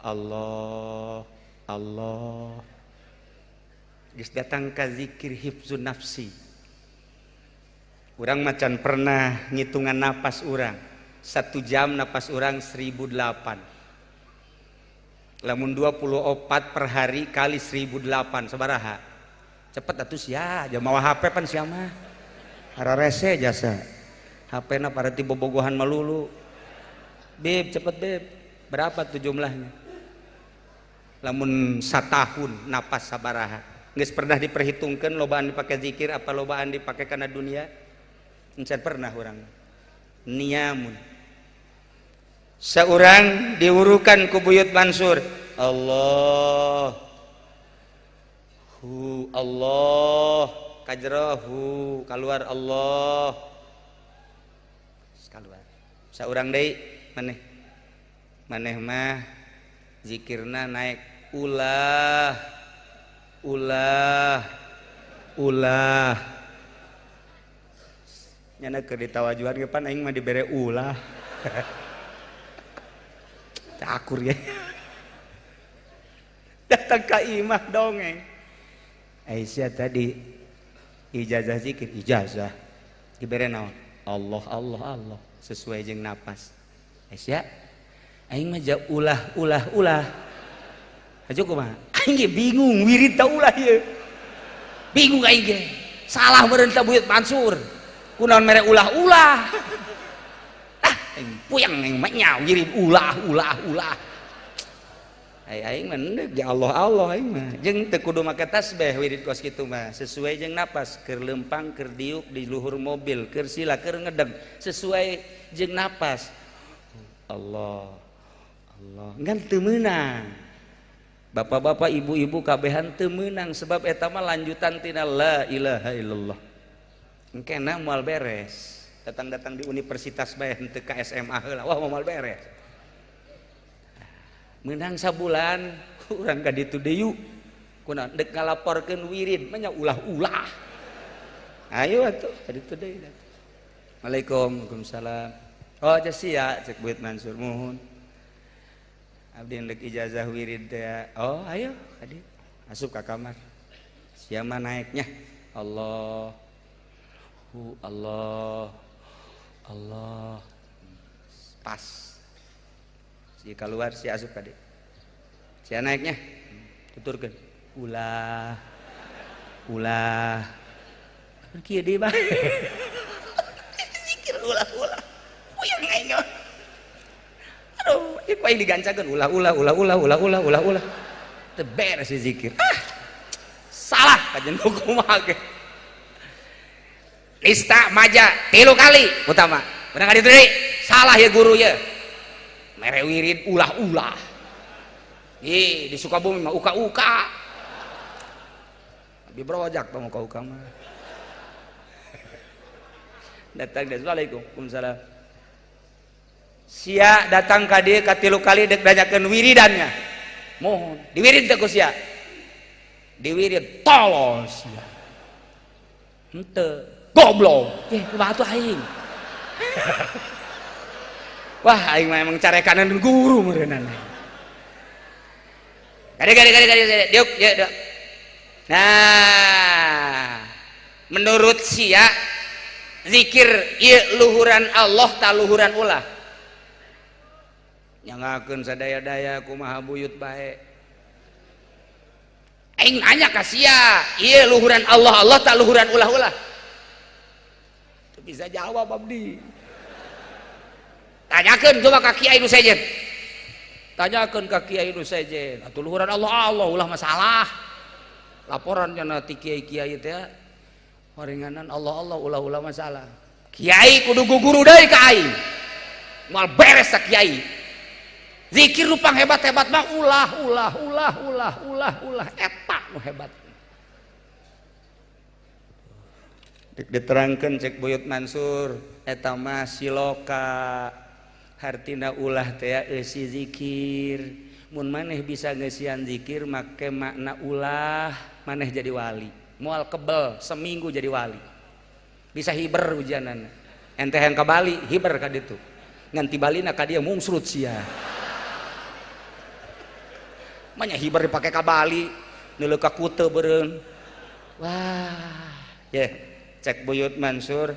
Speaker 1: Allah, Allah. Geus datang ka zikir hifzun nafsi. Urang macan pernah ngitungan napas urang. 1 jam napas urang 1008. Lamun 24 per hari kali 1008 sabaraha? Cepet atuh sia, jam mawa HP pan sia mah. Ararese jasa. HP na parati bobogohan melulu. Beb, cepet beb. Berapa tuh jumlahnya? Lamun satahun napas sabaraha. Geus pernah diperhitungkan lobaan dipakai zikir apa lobaan dipakai karena dunia? Encan pernah urang. Niamun. Seorang diurukan ku Buyut Mansur. Allah. Hu Allah kajrohu keluar Allah. Keluar. Seorang deui maneh. Maneh mah zikirna naik ulah ulah ulah. Nyana keur ditawajuhan ge pan aing mah dibere ulah. Akur ya. Datang ka imah dongeng. Aisyah tadi ijazah zikir, ijazah dibere naon? Allah Allah Allah sesuai jeung napas. Aisyah aing mah ulah ulah ulah. Hajo kumaha? Aing ge bingung wirid ta ulah ieu. Bingung aing ge. Salah meureun ta Buyut Mansur. Kunaon mere ulah-ulah. Ah, aing puyeng aing mah nya wirid ulah ulah ulah. Ai aing mah endek ya Allah Allah aing mah. Jeung teu kudu make tasbih wirid kos kitu mah, sesuai jeung napas, keur leumpang, keur diuk di luhur mobil, keur sila, keur ngedeg, sesuai jeung napas. Allah Allah. Ngan teu meunang. Bapak-bapak, ibu-ibu kabehan teu meunang sebab eta mah lanjutan tina la ilaha illallah. Engkena moal beres. Datang-datang di universitas bae henteu ka SMA heula, wah moal beres. Menang sabulan urang ka ditu deui. Kunaon dek ngalaporkeun wirid mah nya ulah-ulah. Ayo atuh ka ditu deui. Assalamualaikum, waalaikumsalam. Oh sia cek Buyut Mansur muhun. Abdi ndek ijazah wirid teh. Oh ayo ka dieu. Asup ka kamar. Sia mah naiknya Allah hu Allah Allah pas. Si keluar si asup ka dieu. Sia naiknya tuturkeun ulah ulah kieu deui bae. Zikir ulah ulah. Puyeng aing. Aduh, ieu ku aing digancakeun ulah ulah ulah ulah ulah ulah ulah ulah. Teu beres si zikir. Ah. Salah kajen kumaha ge. Nista maja 3 kali utama. Bener ka ditu deui? Salah ya guru ya. Mere wirid ulah-ulah. Ih, di Sukabumi mah uka-uka. Abi brojak tong uka-uka mah. Datang dia, Assalamualaikum, waalaikumsalam. Sia datang ka dieu katilu kali dek nanyakeun wiridannya. Mohon diwirid teh ku sia. Diwirid tolol sia. Henteu goblok. Eh kumaha tuh aing? Wah aing mah emang carekanan guru meureunana. Gade gade gade gade diuk ya diuk. Nah, menurut sia zikir ieu luhuran Allah ta luhuran ulah. Nyangakeun sadaya-daya kumaha buyut bae. Aing nanya ka sia, ieu luhuran Allah Allah ta luhuran ulah-ulah? Teu bisa jawab abdi. Tanyakeun coba ka kiai nu sejen. Tanyakeun ka kiai nu sejen, atuh luhuran Allah Allah ulah masalah. Laporan cenah ti kiai-kiai teh horenganan Allah Allah ulah-ulah masalah. Kiai kudu guguru deui ka aing. Moal beres sa kiai. Zikir rupang hebat-hebat mah ulah ulah ulah ulah ulah ulah eta nu hebat. Diterangkeun cek Buyut Mansur eta mah siloka hartina ulah teh eusi zikir. Mun maneh bisa ngeusian zikir make makna ulah maneh jadi wali. Moal kebel seminggu jadi wali. Bisa hiber ujianana. Ente yang ka Bali hiber ka ditu. Ngan ti Balina ka dieu mungsrut sia. Manya hiber dipake ka Bali, neuleuh ka Kute beureun. Wah, ye, cek Buyut Mansur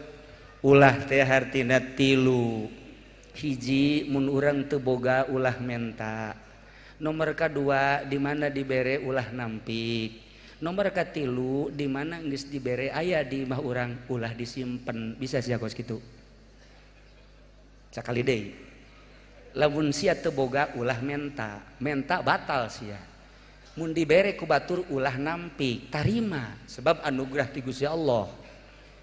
Speaker 1: ulah teh hartina tilu. Hiji mun urang teu boga ulah menta. Nomor kadua di mana dibere ulah nampik. Nomor katilu di mana geus dibere aya di imah urang ulah disimpen. Bisa sia kos kitu. Sakali deui. Lamun sia teu boga ulah menta, menta batal sia. Mun dibere ku batur ulah nampik, tarima sebab anugerah ti Gusti Allah.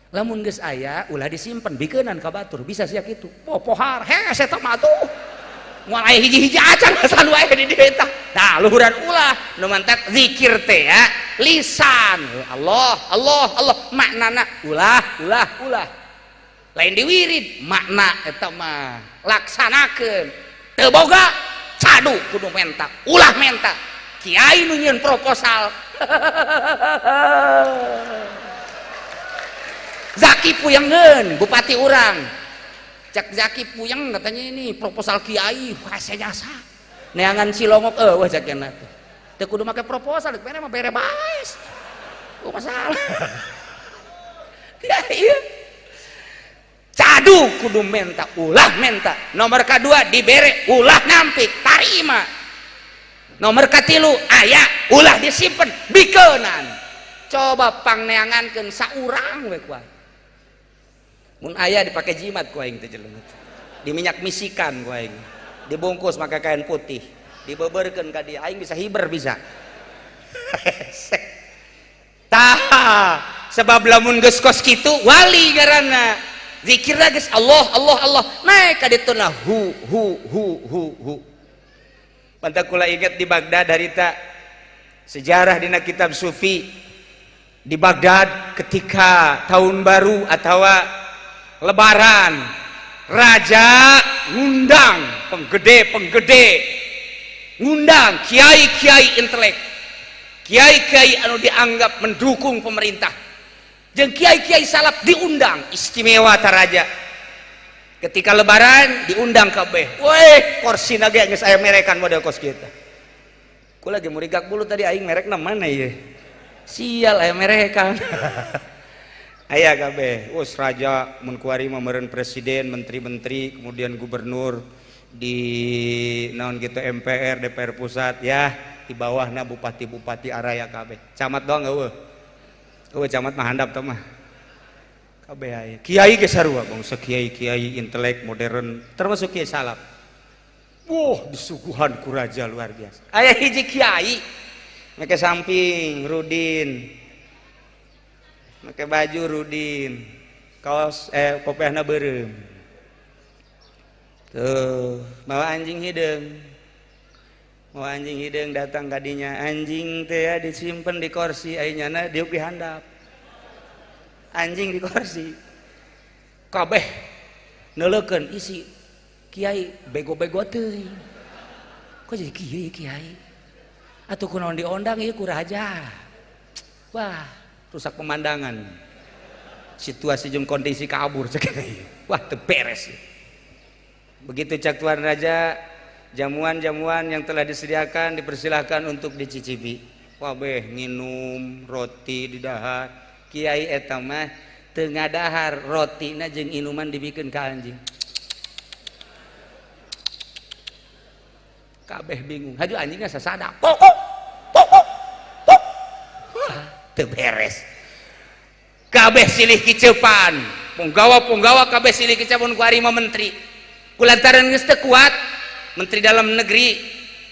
Speaker 1: Lamun geus aya ulah disimpen, bikeunan ka batur, bisa sia kitu. Oh pohar, hese eta mah atuh. Moal aya hiji-hiji acan asal wae di dieu eta. Tah luhuran ulah nu mantak zikir teh ya, lisan. Allah, Allah, Allah maknana ulah, ulah, ulah. Lain diwirid makna eta mah laksanakeun. Teu boga cadu kudu menta, ulah menta. Kiai nu nyieun proposal. Zaki puyengeun bupati urang. Cek Zaki puyeng katanya ini proposal kiai hese jasa. Neangan cilongok eueuh cek cenah teh. Teu kudu make proposal, bere mah bere bae. Oh masalah. Ya iya. Cadu kudu menta, ulah menta. Nomor kedua dibere ulah nampik, tarima. Nomor katilu aya ulah disimpen, bikeunan. Coba pangneangankeun saurang we kuat. Mun aya dipake jimat ku aing teh jelema. Diminyak misikan ku aing. Dibungkus make kain putih, dibeberkeun ka dieu aing bisa hiber bisa. Tah, sebab lamun geus kos kitu wali ngaranna. Zikirna geus Allah Allah Allah naik ka ditu na hu hu hu hu hu. Pantak kula ingat di Baghdad harita sejarah dina kitab sufi di Baghdad ketika tahun baru atau lebaran raja ngundang penggede-penggede, ngundang kiai-kiai intelek, kiai-kiai anu dianggap mendukung pemerintah, jeung kiai-kiai salaf diundang istimewa ta raja. Ketika lebaran diundang kabeh, weh korsina ge geus aya merekan model kos kita. Ku lagi murigak bulu tadi aing merekna mana ieu? Sial aya merekan. Aya kabeh, us raja mun kuari mah meureun presiden, menteri-menteri, kemudian gubernur di naon gitu MPR, DPR pusat ya, di bawahna bupati-bupati araya kabeh. Camat doang eueuh. Eueuh camat mah handap teh mah. Kabeh aya. Kiai ge sarua bangsa kiai-kiai intelek modern termasuk kiai salaf. Wah, disuguhan ku raja luar biasa. Aya hiji kiai make samping rudin. Make baju rudin, kaos kopiahna beureum. Tuh, bawa anjing hideung. Bawa anjing hideung datang ka dinya, anjing teh disimpen di kursi, ai nyana diuk di handap. Anjing di kursi. Kabeh neuleukeun isi Kiai bego-bego teuing. Kok jadi kieu kiai? Atuh kunaon diondang ieu ku raja. Wah, rusak pemandangan. Situasi jeung kondisi kabur cek. Wah, teu beres. Begitu cak tuan raja, jamuan-jamuan yang telah disediakan dipersilahkan untuk dicicipi. Wah, beh nginum roti di dahar. Kiai eta mah teu ngadahar, rotina jeung inuman dibikeun ka anjing. Kabeh bingung. Haju anjingna sasada. Pok pok pok pok. Wah, teu beres. Kabeh silih kiceupan. Punggawa-punggawa kabeh silih kiceupan ku ari mah menteri. Kulantaran geus teu kuat, menteri dalam negeri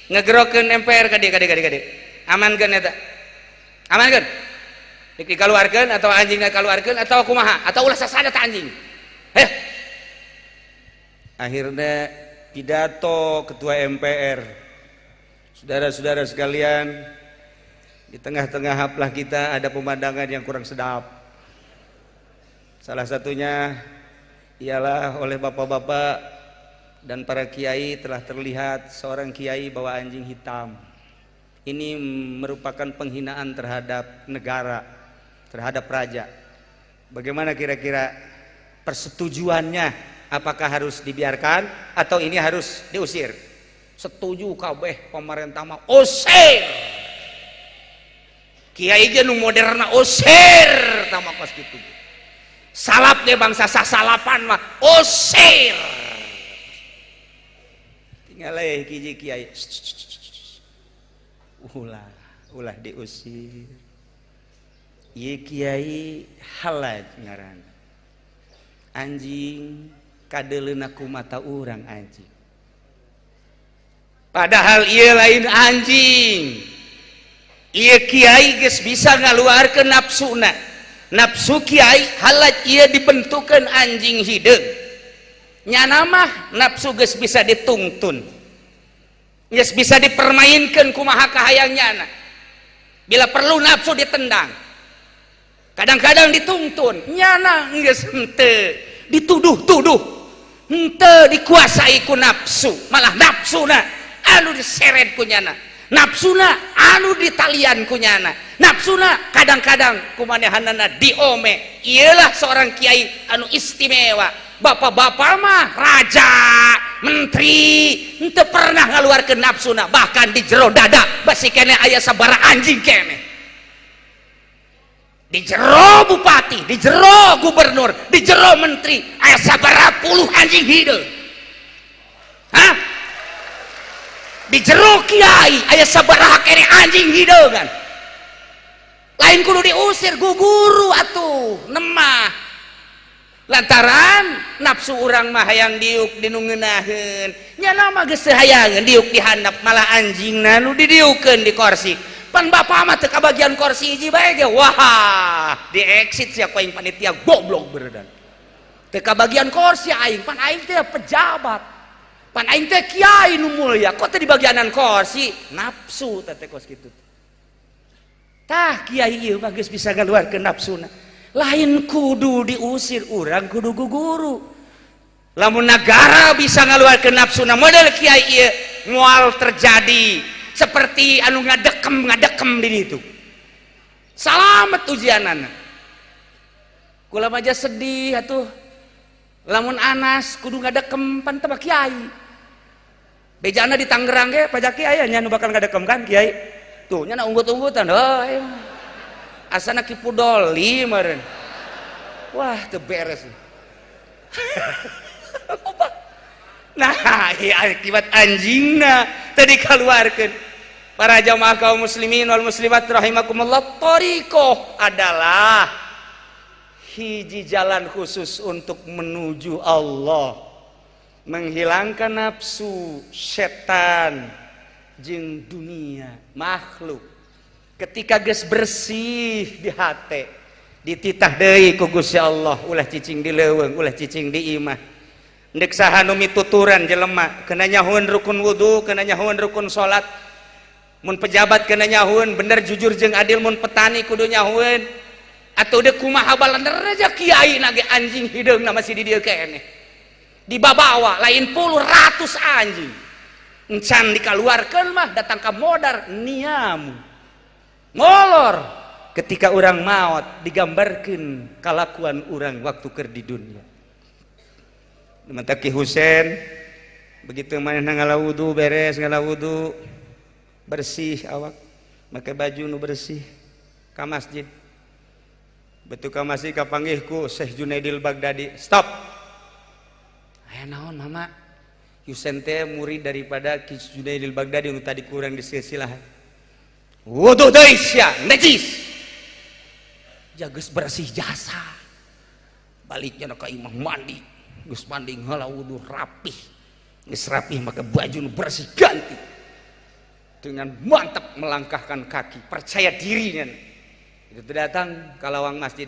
Speaker 1: ngegerokeun MPR ka dieu ka dieu ka dieu. Amankeun eta. Amankeun. Dikaluarkeun atau anjingna kaluarkeun atau kumaha atau ulah sasada ta anjing. Heh. Akhirnya pidato ketua MPR. Saudara-saudara sekalian, di tengah-tengah haplah kita ada pemandangan yang kurang sedap. Salah satunya ialah oleh bapak-bapak dan para kiai telah terlihat seorang kiai bawa anjing hitam. Ini merupakan penghinaan terhadap negara, terhadap raja. Bagaimana kira-kira persetujuannya? Apakah harus dibiarkan atau ini harus diusir? Setuju kabeh pemerintah mah usir. Kiai ge nu moderna usir tah mah kos kitu. Salap deh bangsa sasalapan mah usir. Tinggal eh hiji kiai. Ulah, ulah diusir. Ieu kiai Halaj ngaran. Anjing kadeleuna ku mata urang anjing. Padahal ieu lain anjing. Ieu kiai geus bisa ngaluarkeun nafsuna. Nafsu kiai Halaj ieu dibentukeun anjing hideung. Nyana mah nafsu geus bisa ditungtun. Geus bisa dipermainkeun kumaha kahayang nyana. Bila perlu nafsu ditendang. Kadang-kadang ditungtun, nyana geus henteu dituduh-tuduh. Henteu dikuasai ku nafsu, malah nafsuna anu diseret ku nyana. Nafsuna anu ditalian ku nyana. Nafsuna kadang-kadang kumanehanana diome. Iyalah seorang kiai anu istimewa. Bapak-bapak mah raja, menteri, henteu pernah ngaluarkeun nafsuna, bahkan di jero dada basi keneh aya sabara anjing keneh. Di jero bupati, di jero gubernur, di jero menteri aya sabara puluh anjing hideung. Hah? Di jero kiai aya sabaraha keneh anjing hideung kan. Lain kudu diusir guguru atuh nemah. Lantaran nafsu urang mah hayang diuk dinu ngeunaheun. Nya mah geus teu hayangeun diuk di handap, malah anjingna nu didiukeun di kursi. Pan bapak mah teu kabagian kursi hiji bae ge. Wah, di exit sia ku aing panitia goblok beredan. Teu kabagian kursi aing, pan aing teh pejabat. Pan aing teh kiai nu mulia, kok teu dibagianan kursi? Nafsu teh teh kos kitu. Tah kiai ieu mah geus bisa ngaluarkeun nafsuna. Lain kudu diusir, urang kudu guguru. Lamun negara bisa ngaluarkeun nafsuna model kiai ieu, moal terjadi seperti anu ngadekem-ngadekem di ditu. Salamet ujianana. Kula mah sedih atuh. Lamun Anas kudu ngadekem pan teu kiai. Bejana di Tangerang ge pajak kiai nya nu bakal ngadekem kan kiai. Tuh nya unggut-unggutan heuh. Asana Ki Pudoli meureun. Wah, teu beres. Nah, ieu akibat anjingna tadi kaluarkeun. Para jamaah kaum muslimin wal muslimat rahimakumullah, thariqah adalah hiji jalan khusus untuk menuju Allah, menghilangkan nafsu, setan, jeung dunia, makhluk. Ketika geus bersih di hate, dititah deui ku Gusti Allah, ulah cicing di leuweung, ulah cicing di imah. Ndek saha nu mituturan jelema, kena nyahueun rukun wudu, kena nyahueun rukun salat. Mun pejabat kena nyahueun bener jujur jeung adil, mun petani kudu nyahueun. Atuh deuk kumaha balener aja kiai na ge anjing hideungna masih di dieu keneh. Dibabawa lain puluh ratus anjing. Encan dikaluarkeun mah datang ka modar niamu. Ngolor ketika urang maot digambarkeun kalakuan urang waktu keur di dunia. Mata Ki Husen begitu manehna ngala wudu beres ngala wudu bersih awak make baju nu bersih ka masjid. Betul ka masjid kapanggih ku Syekh Junaidil Baghdadi. Stop. Aya naon mama? Husen teh murid daripada Ki Junaidil Baghdadi nu tadi kurang di silsilah. Wudu deui sia, najis. Jageus bersih jasa. Baliknya ka imah mandi. Geus mandi ngala wudu rapih. Geus rapih maka baju nu bersih ganti. Dengan mantap melangkahkan kaki, percaya dirinya. Itu datang ke lawang masjid.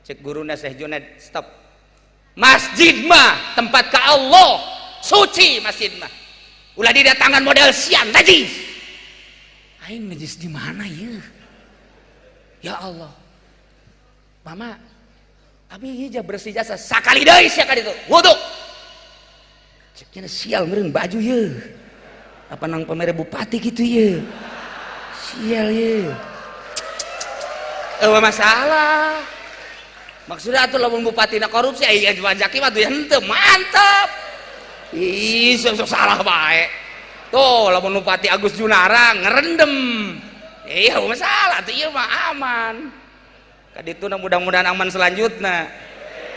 Speaker 1: Cek guruna Syekh Junaid, stop. Masjid mah tempat ka Allah, suci masjid mah. Ulah didatangan model sian najis. Aing najis di mana ieu? Ya Allah. Mama, abi ieu bersih jasa sakali deui sia ka ditu. Wudu. Ceknya sial meureun baju ieu. Apa nang pamere bupati gitu ieu? Sial ieu. Eueuh masalah. Maksudnya atuh lamun bupatina korupsi aya Jaki mah tuh henteu mantap. Ih, sok salah bae. Tuh lamun Bupati Agus Junara ngerendem. Iya masalah tuh ieu mah aman. Kadituna mudah-mudahan aman selanjutna.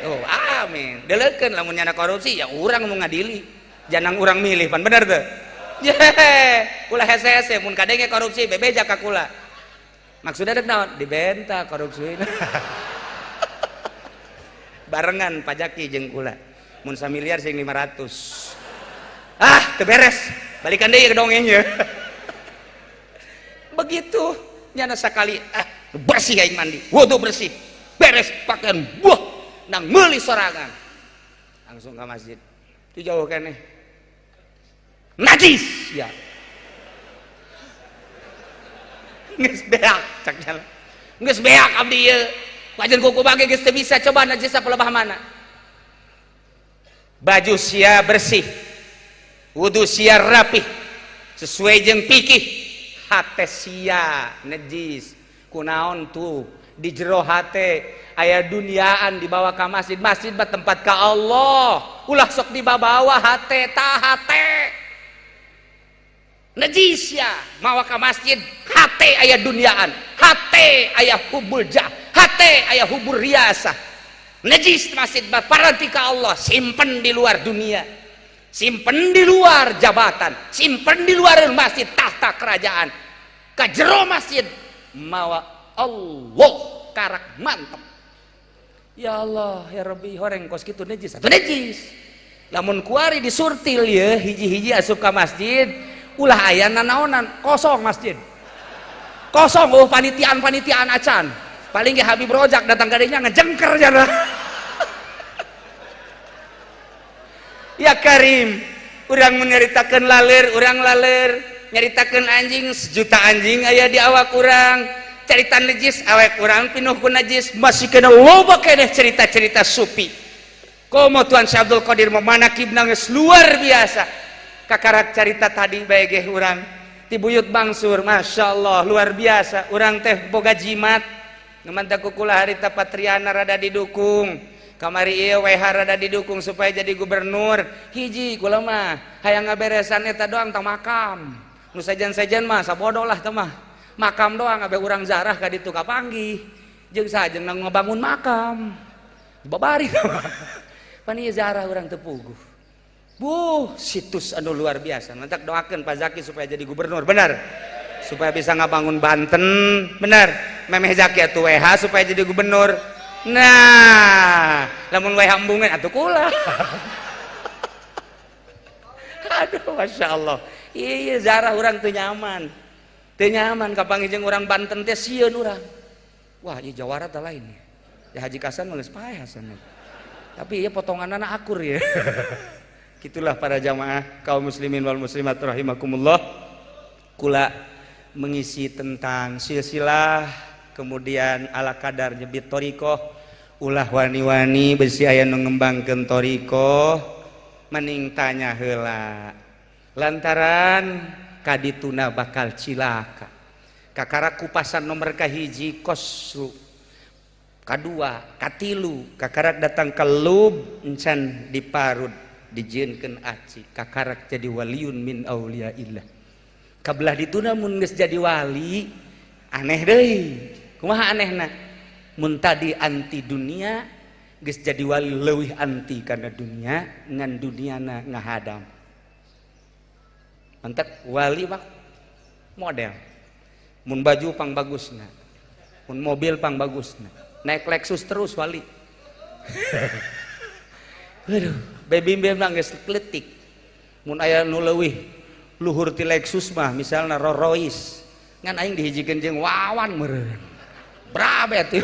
Speaker 1: Oh, amin. Deleukeun lamun nyana korupsi ya urang nu ngadili. Janang urang milih pan bener teu? Ye, ulah hese-hese mun kadenge korupsi bebeja ka kula. Maksudnya dek naon? Dibenta korupsi. Barengan pajaki jeung kula. Mun samiliar sing 500. Ah, teu beres. Balikan deui ke dongengnya. Begitu nyana sakali ah bersih aing mandi, wudu bersih. Beres pakaian buah nang meuli sorangan. Langsung ke masjid. Itu jauh keneh. Najis ya. Geus beak cak jalan. Geus beak abdi ieu. Wajan kuku bage geus teu bisa coba najis apa lebah mana. Baju sia bersih. Wudu sia rapih. Sesuai jeung fikih. Hate sia najis. Kunaon tuh di jero hate aya duniaan dibawa ka masjid. Masjid mah tempat ka Allah. Ulah sok dibawa hate ta hate. Najis ya mawa ka masjid hate aya duniaan, hate aya hubul jah, hate aya hubur riasah. Najis masjid mah paranti ka Allah, simpen di luar dunia, simpen di luar jabatan, simpen di luar masjid tahta kerajaan. Ka jero masjid mawa Allah karak mantep. Ya Allah ya Rabbi horeng kos kitu najis atuh najis. Lamun kuari disurtil ye hiji-hiji asup ka masjid ulah aya nanaonan kosong masjid kosong. Oh panitiaan-panitiaan acan paling ge Habib Rojak datang kadinya ngejengker jana. Ya Karim urang menyeritakeun laler urang laler nyaritakeun anjing sejuta anjing aya di awak urang carita najis awak urang pinuh ku najis masih kena loba keneh cerita-cerita supi. Komo Tuan Syekh Abdul Qadir memanakib nangis luar biasa. Kakarak carita tadi bae ge urang ti buyut bangsur Masya Allah luar biasa urang teh boga jimat nu mantap kukula harita Patriana rada didukung kamari ieu WH rada didukung supaya jadi gubernur hiji kula mah hayang ngaberesan eta doang tah makam nu sejen-sejen mah sabodo lah teh mah makam doang abe urang zarah ka ditu kapanggih jeung sajeng ngabangun makam babari pan ieu zarah urang teu puguh. Buh, situs anu luar biasa. Mantak doakan Pak Zaki supaya jadi gubernur, benar. Supaya bisa ngabangun Banten, benar. Memeh Zaki atuh WH supaya jadi gubernur. Nah, lamun WH embungan atuh kula. Aduh, Masya Allah. Iya, zarah urang teu nyaman. Teu nyaman kapanggih jeung urang Banten teh sieun urang. Wah, ieu Jawara teh lain. Ya Haji Kasan mah geus paeh Hasan. Tapi ieu potonganana akur ya. Gitulah para jamaah kaum muslimin wal muslimat rahimakumullah. Kula mengisi tentang silsilah kemudian ala kadar nyebit thoriqoh ulah wani-wani besi aya nu ngembangkeun thoriqoh. Mending tanya heula lantaran kadituna bakal cilaka. Kakara kupasan nomor kahiji kosru, kadua, katilu, kakarak datang ke lub encan diparud dijieunkeun aci, kakarak jadi waliun min auliaillah. Kabelah dituna mun geus jadi wali aneh deui. Kumaha anehna? Mun tadi anti dunia geus jadi wali leuwih anti kana dunia ngan duniana ngahadam. Mantak wali mah model. Mun baju pang bagusna, mun mobil pang bagusna, naik Lexus terus wali. Aduh, baby mah geus kletik. Mun aya nu leuwih luhur ti Lexus mah misalna Rolls Royce, ngan aing dihijikeun jeung Wawan meureun. Brabe atuh.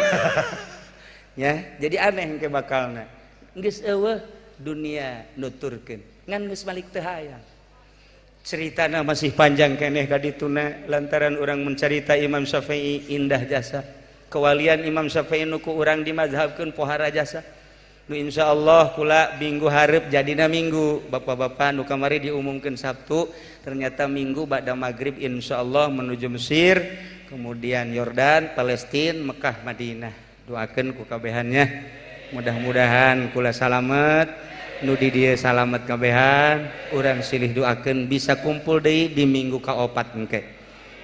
Speaker 1: Ya, jadi aneh engke bakalna. Geus eueuh dunia nuturkeun, ngan geus balik teu hayang. Ceritana masih panjang keneh ka dituna lantaran urang mencarita Imam Syafi'i indah jasa. Kewalian Imam Syafi'i nu ku urang dimazhabkeun pohara jasa. Nu insyaallah kula minggu hareup jadina minggu bapak-bapak nu kamari diumumkeun Sabtu ternyata minggu ba'da maghrib insyaallah menuju Mesir, kemudian Yordan, Palestina, Mekah, Madinah. Doakeun ku kabehannya mudah-mudahan kula salamet, nu di dieu salamet kabehan, urang silih doakeun bisa kumpul deui di minggu kaopat engke.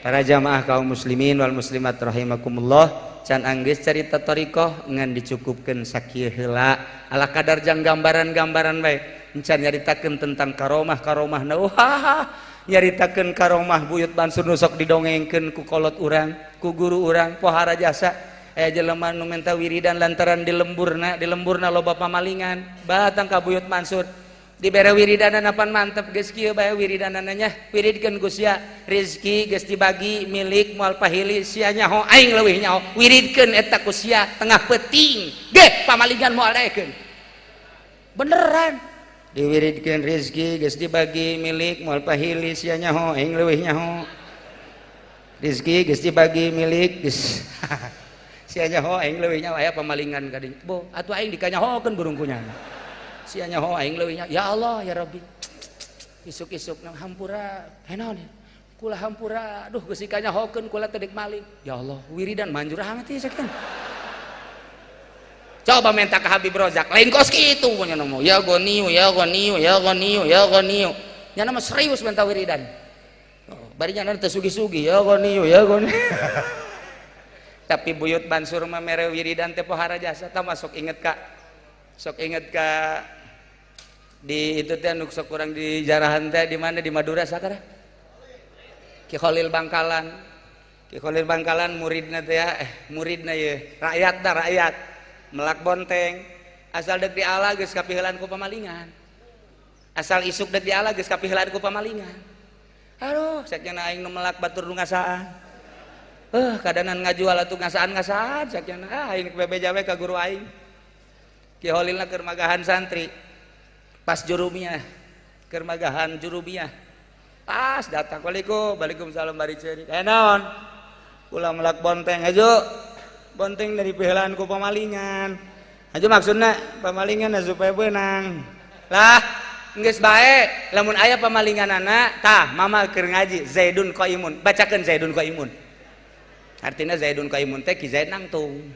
Speaker 1: Para jamaah kaum muslimin wal muslimat rahimakumullah, can anggeus carita thariqah ngan dicukupkeun sakieu heula ala kadar jang gambaran-gambaran bae. Encan nyaritakeun tentang karomah-karomahna. Wah, nyaritakeun karomah Buyut Mansur nu sok didongengkeun ku kolot urang, ku guru urang pohara jasa. Aya jelema nu menta wiridan lantaran di lemburna loba pamalingan, batang ka Buyut Mansur dibere wiridanan apan mantep geus kieu bae wiridanana nya, wiridkeun ku sia, rezeki geus dibagi milik moal pahili sia nyaho aing leuwih nyaho, wiridkeun eta ku sia tengah peuting ge pamalingan moal daekeun. Beneran diwiridkeun rezeki geus dibagi milik moal pahili sia nyaho aing leuwih nyaho, rezeki geus dibagi milik geus sia nyaho aing leuwih nyaho, aya pamalingan ka dinya bo atuh aing dikanyahokeun burung kunyana sia nyaho aing leuwih nyaho, ya Allah ya Rabbi isuk-isuk nang hampura naon kula hampura aduh geus dikanyahokeun kula teh deuk maling, ya Allah wiridan manjur amat ieu sakitu. Coba minta ke Habib Rozak lain kos kitu nya mah ya goniu ya goniu ya goniu ya goniu nya mah serius minta wiridan bari nya teh sugih-sugih ya goniu ya goniu. Tapi Buyut Mansur mah mere wiridan teh pohara jasa tah masuk inget ka sok inget ka di itu teh nu sok kurang di jarahan teh di mana di Madura sakara Ki Khalil Bangkalan. Ki Khalil Bangkalan muridna teh ya muridna ye rakyat dah rakyat melak bonteng asal deuk diala geus kapiheulan ku pamalingan, asal isuk deuk diala geus kapiheulan ku pamalingan. Aduh sakjana aing nu melak batur nu ngasaan kadanan ngajual atuh ngasaan-ngasaan sakjana ah aing bebeja we ka guru aing. Ki Khalilna keur magahan santri pas jurumiyah keur magahan jurumiyah pas datang waalaikum waalaikumsalam bari ceuri naon kula melak bonteng aja bonteng dari piheulan ku pamalingan aja maksudna pamalingan supaya beunang lah geus bae lamun aya pamalinganana tah mama keur ngaji Zaidun Qaimun bacakeun Zaidun Qaimun artinya Zaidun Qaimun teh Ki Zaid nangtung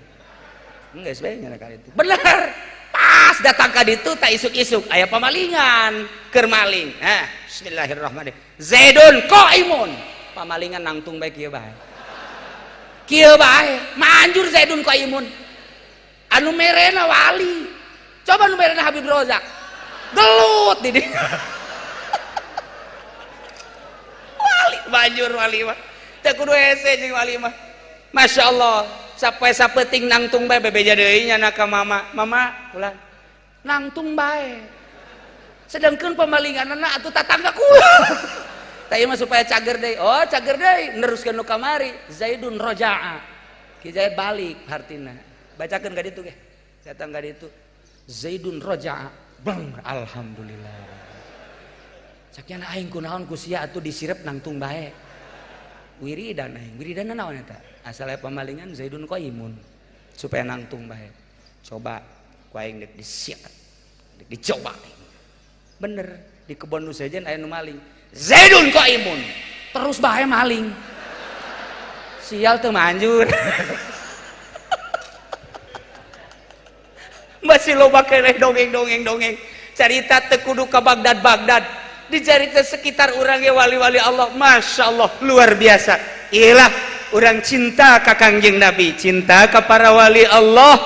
Speaker 1: geus bae nya ka ditu bener pas datang ka ditu tak isuk-isuk aya pamalingan keur maling nah bismillahirrahmanirrahim Zaidun Qaimun pamalingan nangtung bae kieu bae kieu bae manjur Zaidun Qaimun anu merena wali coba nu merena Habib Rozak gelut di dinya wali manjur wali mah teu kudu hese jeung wali mah. Masya Allah sampai sapeting nangtung bae bebeja deui nya ka mama mama ulah nangtung bae sedangkan pamalinganna atuh tatangga kula tah ieu mah supaya cager deui oh cager deui neruskeun nu kamari Zaidun roja'a Ki Zaid balik hartina bacakeun ka ditu ge datang ka ditu Zaidun roja'a bang alhamdulillah sakiana aing kunaon ku sia atuh disirep nangtung bae wiridan aing wiridan naon eta asal aya pamalingan Zaidun Qaimun supaya nangtung bae coba ku aing deuk disiap deuk dicoba Bener, di kebon nu sejen aya nu maling. Zaidun qaimun. Terus bae maling. Sial teu manjur. Masih loba keneh dongeng-dongeng-dongeng. Carita teu kudu ka Bagdad-Bagdad. Dicarita sekitar urang ge wali-wali Allah, Masya Allah luar biasa. Iyalah urang cinta ka Kangjeng Nabi, cinta ka para wali Allah.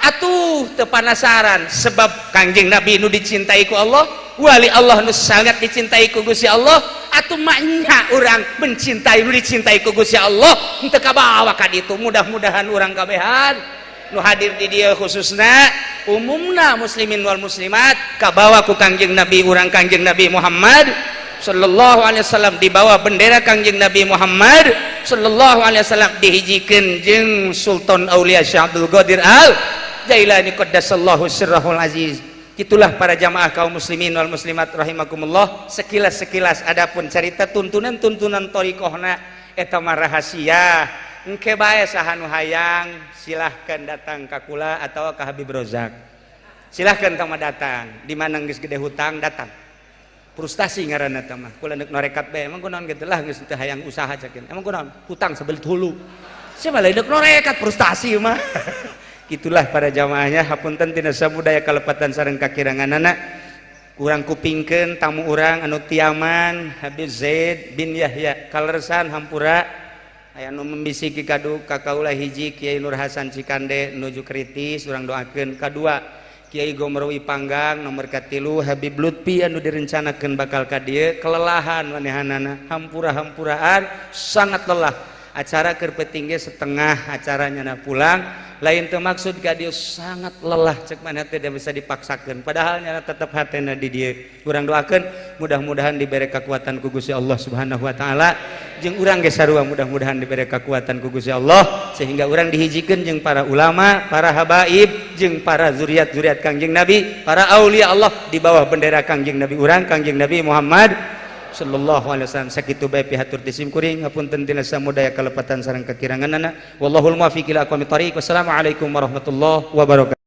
Speaker 1: Atuh teu panasaran sebab Kangjeng Nabi nu dicintai ku Allah, wali Allah nu sangat dicintai ku Gusti Allah. Atuh maknya urang mencintai nu dicintai ku Gusti Allah, henteu kabawa ka ditu. Mudah-mudahan urang kabehan nu hadir di dieu khususna umumna muslimin wal muslimat kabawa ku Kangjeng Nabi urang Kangjeng Nabi Muhammad sallallahu alaihi wasallam, di bawah bendera Kangjeng Nabi Muhammad sallallahu alaihi wasallam, dihijikeun jeung Sultan Aulia Syekh Abdul Qadir Al Jailani qaddasallahu sirrahul aziz. Itulah para jamaah kaum muslimin wal muslimat rahimakumullah, sekilas-sekilas adapun carita tuntunan-tuntunan thariqahna eta mah rahasia. Engke bae saha nu hayang silahkan datang ka kula atau ka Habib Rozak. Silahkan tama datang, di mana geus gede hutang datang. Frustasi ngaranna teh mah. Kula neuk norekat bae, emang kunaon kitu lah geus teu hayang usaha cakeun. Emang kunaon? Hutang sabelit hulu. Sia mah lain neuk norekat frustasi mah. Itulah para jamaahnya, hapunten tina sabudaya kalepatan sareng kakiranganana. Kurang kupingkeun tamu urang anu tiaman Habib Zaid bin Yahya kalersan hampura. Aya nu membisiki kadu ka kaula hiji Kiai Nur Hasan Cikande nuju kritis urang doakeun, kadua Kiai Gomrowi Panggang, nomor katilu Habib Lutfi anu direncanakeun bakal ka dieu kelelahan manehanana hampura-hampuraan sangat lelah. Acara keur peuting ge setengah acaranya na pulang, lain teu maksud ka dieu sangat lelah cek maneh teh bisa dipaksakeun padahal nya tetep hatena di dieu. Urang doakeun mudah-mudahan dibere kekuatan ku Gusti Allah Subhanahu wa taala, jeung urang ge sarua mudah-mudahan dibere kekuatan ku Gusti Allah sehingga urang dihijikeun jeung para ulama, para habaib, jeung para zuriat-zuriat Kangjeng Nabi, para aulia Allah di bawah bendera Kangjeng Nabi urang Kangjeng Nabi Muhammad sallallahu alaihi wasallam. Sakitu bae pihatur ti sim kuring, ngapunten tina samudaya kalepatan sareng kakiranganana. Wallahul muwaffiq ila aqwamit thariq. Wassalamualaikum warahmatullahi wabarakatuh.